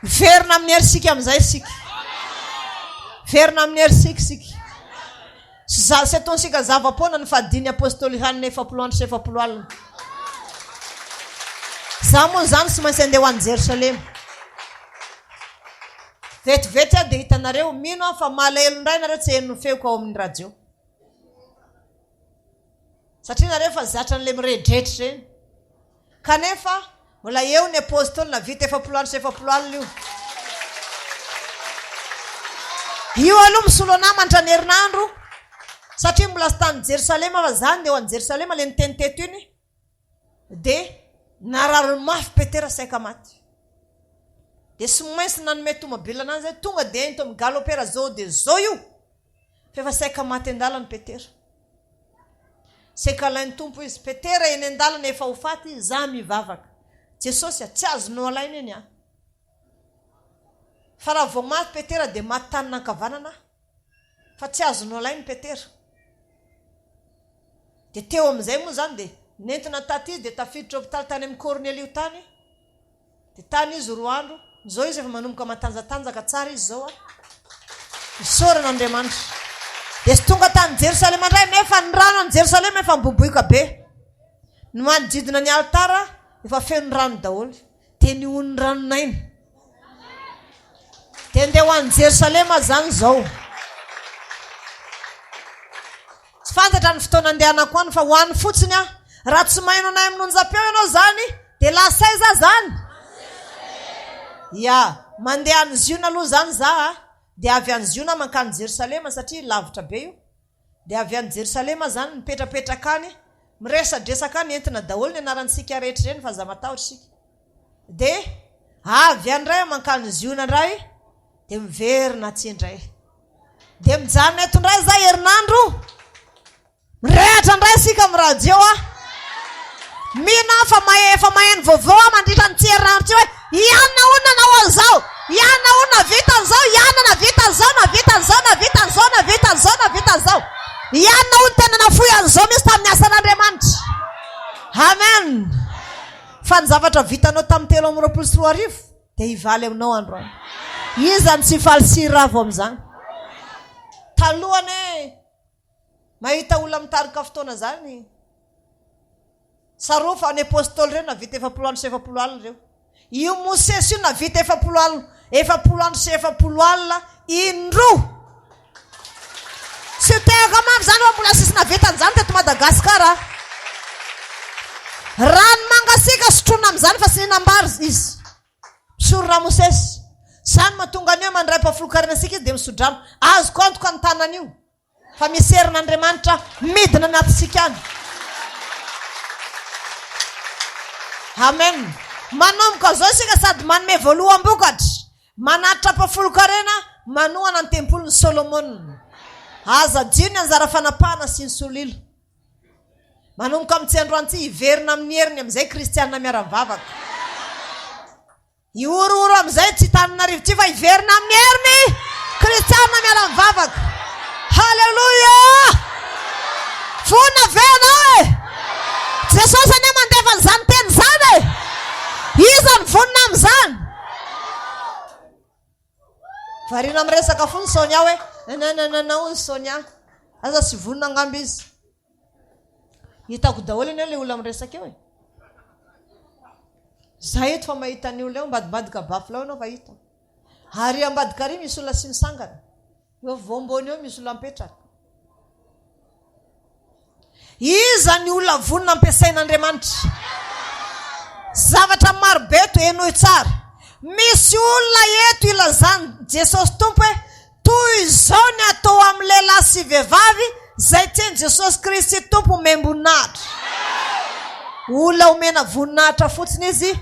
Miverina amin'ny herisika amin'izay isika. Miverina amin'ny herisika isika. Sy za- sy ataontsika zava-poana ny fahadin'ny apôstôly hanina 40 andro sy 40 alina. Za moa izany tsy maintsy andeha ho any Jerosalema. Vetivety aho dia hitanareo, mino aho fa malahelo indray nareo tsy heno ny feoko ao amin'ny radio. Satria nareo efa zatra an'ilay miredredry ireny. Kanefa mbola eo ny apostoly navita 40 andro sy 40 alina io. Io aloha misolo anah mandritra ny herinandro satria mbola tsy tany Jerosalema fa za ndeha ho any Jerosalema le niteny teto iny dia narary mafy Petera saika maty. Dia tsy maintsy nanome tomobile anazy zay tonga dia ento mi-galopera zao dia zao io. Fa efa saika maty an-dalana Petera. Saika alain'ny Tompo izy. Petera eny an-dalana efa ho faty, izaho mivavaka. Jesosy a, tsy azonao alaina eny aho. Fa raha vao maty Petera dia maty tanana ankavanana aho. Fa tsy azonao alaina Petera. Dia teo amin'izay moa izany dia nentina taty izy dia tafiditra hopitaly tany amin'i Kornelio tany. Dia tany izy roa andro, izao izy efa manomboka matanjatanjaka tsara izy izao a. Isaorana Andriamanitra. Dia tsy tonga tany Jerosalema indray nefa ny rano any Jerosalema efa miboiboika be. Ny manodidina ny alitara efa feno rano daholo. Dia ny onin'ny ranon'aina. Dia ndeha ho any Jerosalema zany izao. Tsy fantatra ny fotoana andehanako any fa ho any fotsiny aho. Raha tsy maheno anay amin'ny onjam-peo ianao izany dia lasa aiza aho izany? Ya, mandeha any Ziona aloha izany za a, dia avy any Ziona mankany Jerosalema satria lavitra be io. Dia avy any Jerosalema izany mipetrapetraka any, miresadresaka any, entina daholo ny anarantsika rehetra ireny fa aza matahotra isika. Dia avy any indray aho mankany Ziona indray dia miverina atsy indray. Dia mijanona eto indray za herinandro. Mirehatra indray isika amin'ny radio a. Mino aho fa mahe efa maheno vaovao aho mandritra ny tsy herinandro tsy hoe ianona hono nanao an'izao, ianona hono navita an'izao, ianona navita an'izao, navita an'izao, navita an'izao, navita an'izao, navita an'izao. Ianona hono tena nafoy an'izao mihitsy tamin'ny asan'Andriamanitra. Amen. Fa ny zavatra vitanao tamin'ny 2023 dia hivaly aminao androany. Iza no tsy hifaly sy hiravo amin'izany? Taloha anie mahita olona mitarika fotoana izany. Tsarovy fa ny apostoly ireo navita 40 andro sy 40 alina ireo. Io Mosesy io navita 40 alina, 40 andro sy 40 alina indroa. Tsy tehaka mafy izany fa mbola tsisy nahavita an'izany teto Madagascar a. Rano mangasiaka sotroina amin'izany fa tsy nihinam-bary izy. Mpisoro Ramosesy. Izany mahatonga an'io mandray mpahafolon-karena antsika izy dia misodrano. Azoko antoka ny tanan'io fa misy herin'Andriamanitra midina anatintsika any. Amen. Manomboka izao isika sady manome voaloham-bokatra. Manatitra ampahafolon-karena manohana ny tempolin'i Solomona. Aza adino ny anjara fanapahana sy ny solila. Manomboka amin'ity androany ity, hiverina amin'ny heriny amin'izay kristiana miara-mivavaka. Hihorohoro amin'izay tsy Antananarivo ity fa hiverina amin'ny heriny kristiana miara-mivavaka. Haleloia! Vonona ve ianao e? Jesosy anie mandefa an'izany teny izany e! Iza no vonona amin'izany? Variana miresaka foana Sonia hoe nananana hoy Sonia. Aza tsy vonona angamba izy. Hitako daholo anie ilay olona miresaka eo e. Za eto fa mahita ny olona eo ambadimbadika bafla eo ianao fa hita. Ary ambadika ary misy olona sy misangana. Eo voambony eo misy olona mipetraka. Iza ny olona vonona ampiasain'Andriamanitra? Zavatra maro be eto, henoy tsara. Misy olona eto ilazan'i Jesosy Tompo hoe Toy izao ny atao amin'ny lehilahy sy vehivavy izay tian'i Jesosy Kristy Tompo homem-boninahitra. Olona omena voninahitra fotsiny izy,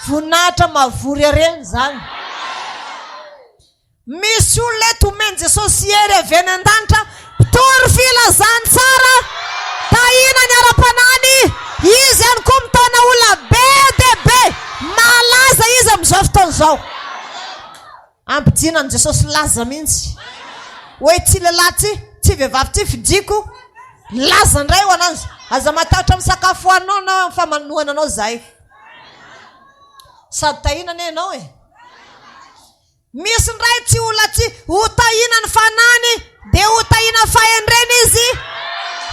voninahitra mahavory harena izany. Misy olona eto omen'i Jesosy hery avy any an-danitra, mpitory filazantsara, tahiana ny ara-panahiny, izy ihany koa mitaona olona be dia be, malaza izy amin'izao fotoana izao. Ampidina an'i Jesosy laza mihitsy hoe tsy lehilahy tsy, tsy vehivavy tsy fidiko laza indray ho ananjy. Aza matahotra amin'ny sakafo hohaninao na amin'ny famanohana anao zahay. Sady tahiana anie ianao e. Misy indray tsy olona tsy ho tahiana ny fanahiny dia ho tahiana fahendrena izy.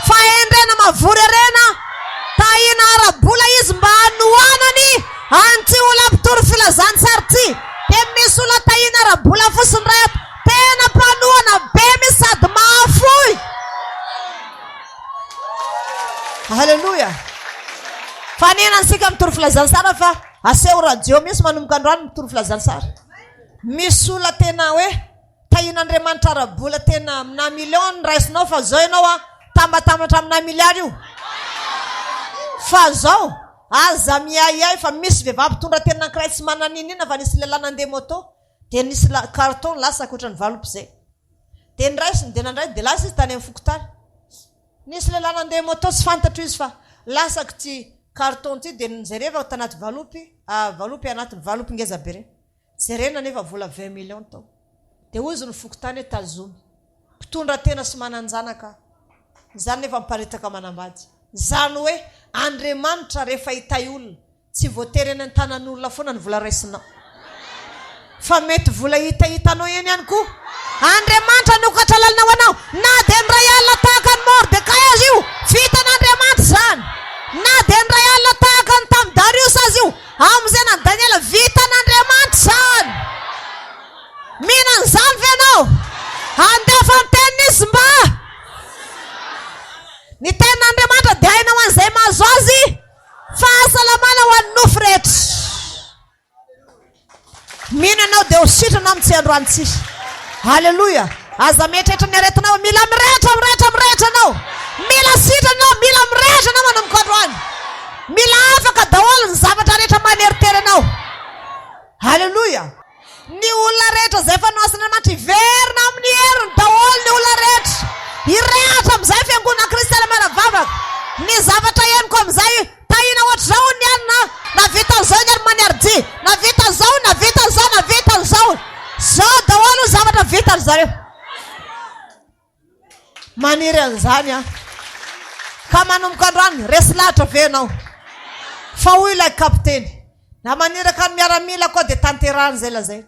Fahendrena mavory harena. Tahiana ara-bola izy mba hanohanany an'ity olona mpitory filazantsara ity. Dia misy olona tahiana ara-bola fotsiny indray ato. Tena mpanohana be mihitsy sady mahafoy. Haleloia. Fanina antsika mitory filazantsara fa aseho radio mihitsy manomboka androany mitory filazantsara. Misy olona tena hoe Tahian'Andriamanitra ara-bola tena amina million ny raisinao fa zao ianao a tambatambatra amina milliard io fa zao aza miahiahy fa misy vehivavy mpitondra tena anankiray tsy manana n'inon'inona fa nisy lehilahy nandeha moto dia nisy carton lasa ankoatran'ny valopy zay dia niraisiny dia nandray dia lasa izy tany amin'ny fokontany nisy lehilahy nandeha moto tsy fantatro izy fa lasako ity carton ity dia nijerevako tanaty valopy valopy anatin'ny valopy ngeza be reny Jerena anefa vola 20 millions tao. Dia hoy izy ny fokontany hoe tazomy. Mpitondra tena sy manan-janaka aho. Izany nefa miparitaka manambady. Izany hoe Andriamanitra rehefa hitahy olona, tsy voatery eny an-tanan'olona foana ny vola raisinao. Fa mety vola hitahitanao eny ihany koa. Andriamanitra hanokatra lalana ho anao. Na dia ny iray alina tahaka an'i Mordekay aza io, vitan'Andriamanitra izany. Na dia ny iray alina tahaka ny tamin'i Dariosy aza io, Amin'izay na Daniela, vitan'Andriamanitra izany. Mino an'izany ve ianao? Handefa ny teniny izy mba. Ny tenin'Andriamanitra dia aina ho an'izay mahazo azy, fahasalamana ho an'ny nofo rehetra. Mino ianao dia ho sitrana amin'ny tsy androany tsy. Aleloia. Aza mieritreritra ny aretinao. Mila mirehitra, mirehitra, mirehitra ianao. Mila sitrana ianao, mila mirehitra ianao manomboka androany. Mila afaka daholo ny zavatra rehetra maneritery anao. Aleloia. Ny olona rehetra izay efa nohasin'Andriamanitra hiverina amin'ny heriny daholo ny olona rehetra. Hirehatra amin'izay fiangonana kristiana miara-vavaka. Ny zavatra henoko amin'izay Tahiana ohatr'izao hono ny alina a! Navita an'izao ny Allemagne Hardy, navita an'izao, navita an'izao, navita an'izao. Zao daholo ny zavatra vitan-dry zareo. Maniry an'izany aho. Ka manomboka androany, resy lahatra ve ianao? Fa hoy ilay kapiteny, na maniraka ny miaramilako aho dia tanterahiny izay lazainy.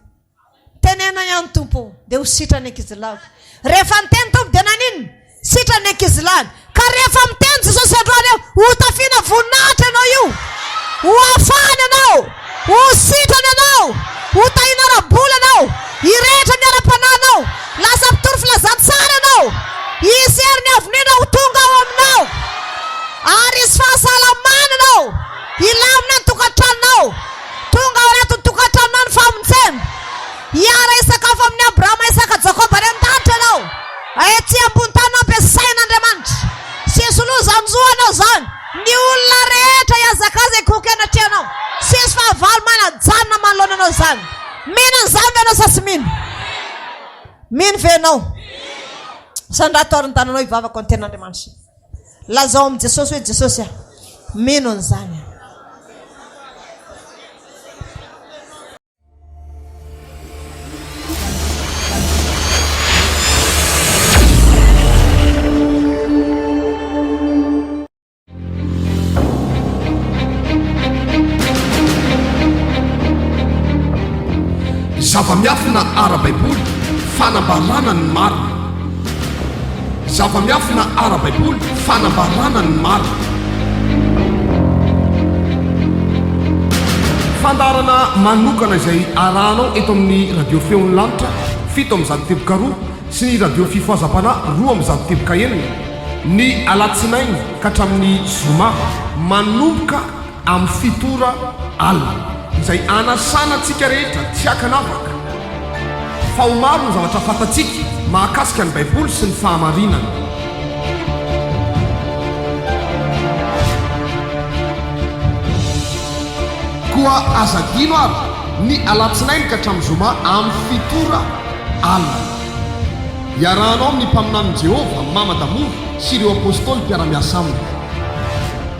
Teneno ihany Tompo o, dia ho sitrana ny ankizilahiko. Rehefa niteny Tompo dia naninona? Sitrana ny ankizilahiny. Ka rehefa miteny Jesosy androany eo, ho tafiana voninahitra ianao io. Ho afahana ianao, ho sitrana ianao, ho tahiana ara-bola ianao, hirehitra ny ara-panahinao, lasa mpitory filazantsara ianao, hisy hery ny avo indrindra ho tonga ao aminao, ary hisy fahasalamana ianao, hilamina ny tokantranonao. Tonga ao anatin'ny tokantranonao ny famonjena. Hiara-hisakafo amin'i Abrahama, Isaka, Jakoba any an-danitra ianao. Ety ambony tany no ampiasain'Andriamanitra. Tsy hisy loza hanjo anao izany. Ny olona rehetra hihazakaza hikohoka eny anatrehanao. Tsy hisy fahavalo manajanona manoloana anao izany. Mino an'izany ve ianao sa tsy mino? Mino ve ianao? Sandrato ary ny tananao hivavaka ho an'ny tenin'Andriamanitra. Lazao amin'i Jesosy hoe, Jesosy a, mino an'izany aho. Zava-miafina ara-baiboly, fanambarana ny marina. Zava-miafina ara-baiboly, fanambarana ny marina. Fandaharana manokana izay arahanao eto amin'ny Radio Feon'ny Lanitra 107.2 sy ny Radio Fifohazam-panahy 206 ny alatsinainy ka hatramin'ny zoma manomboka amin'ny fito ora alina, izay anasana antsika rehetra tsy ankanavaka fa ho maro ny zavatra fantatsika mahakasika ny Baiboly sy ny fahamarinana. Koa aza adino ary ny alatsinainy ka hatramin'ny zoma amin'ny fito ora alina. Iarahanao amin'ny mpaminanin'i Jehovah, Mama Damour, sy ireo apostoly mpiara-miasa aminy.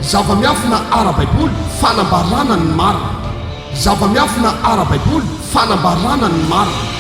Zava-miafina ara-baiboly, fanambarana ny marina. Zava-miafina ara-baiboly, fanambarana ny marina.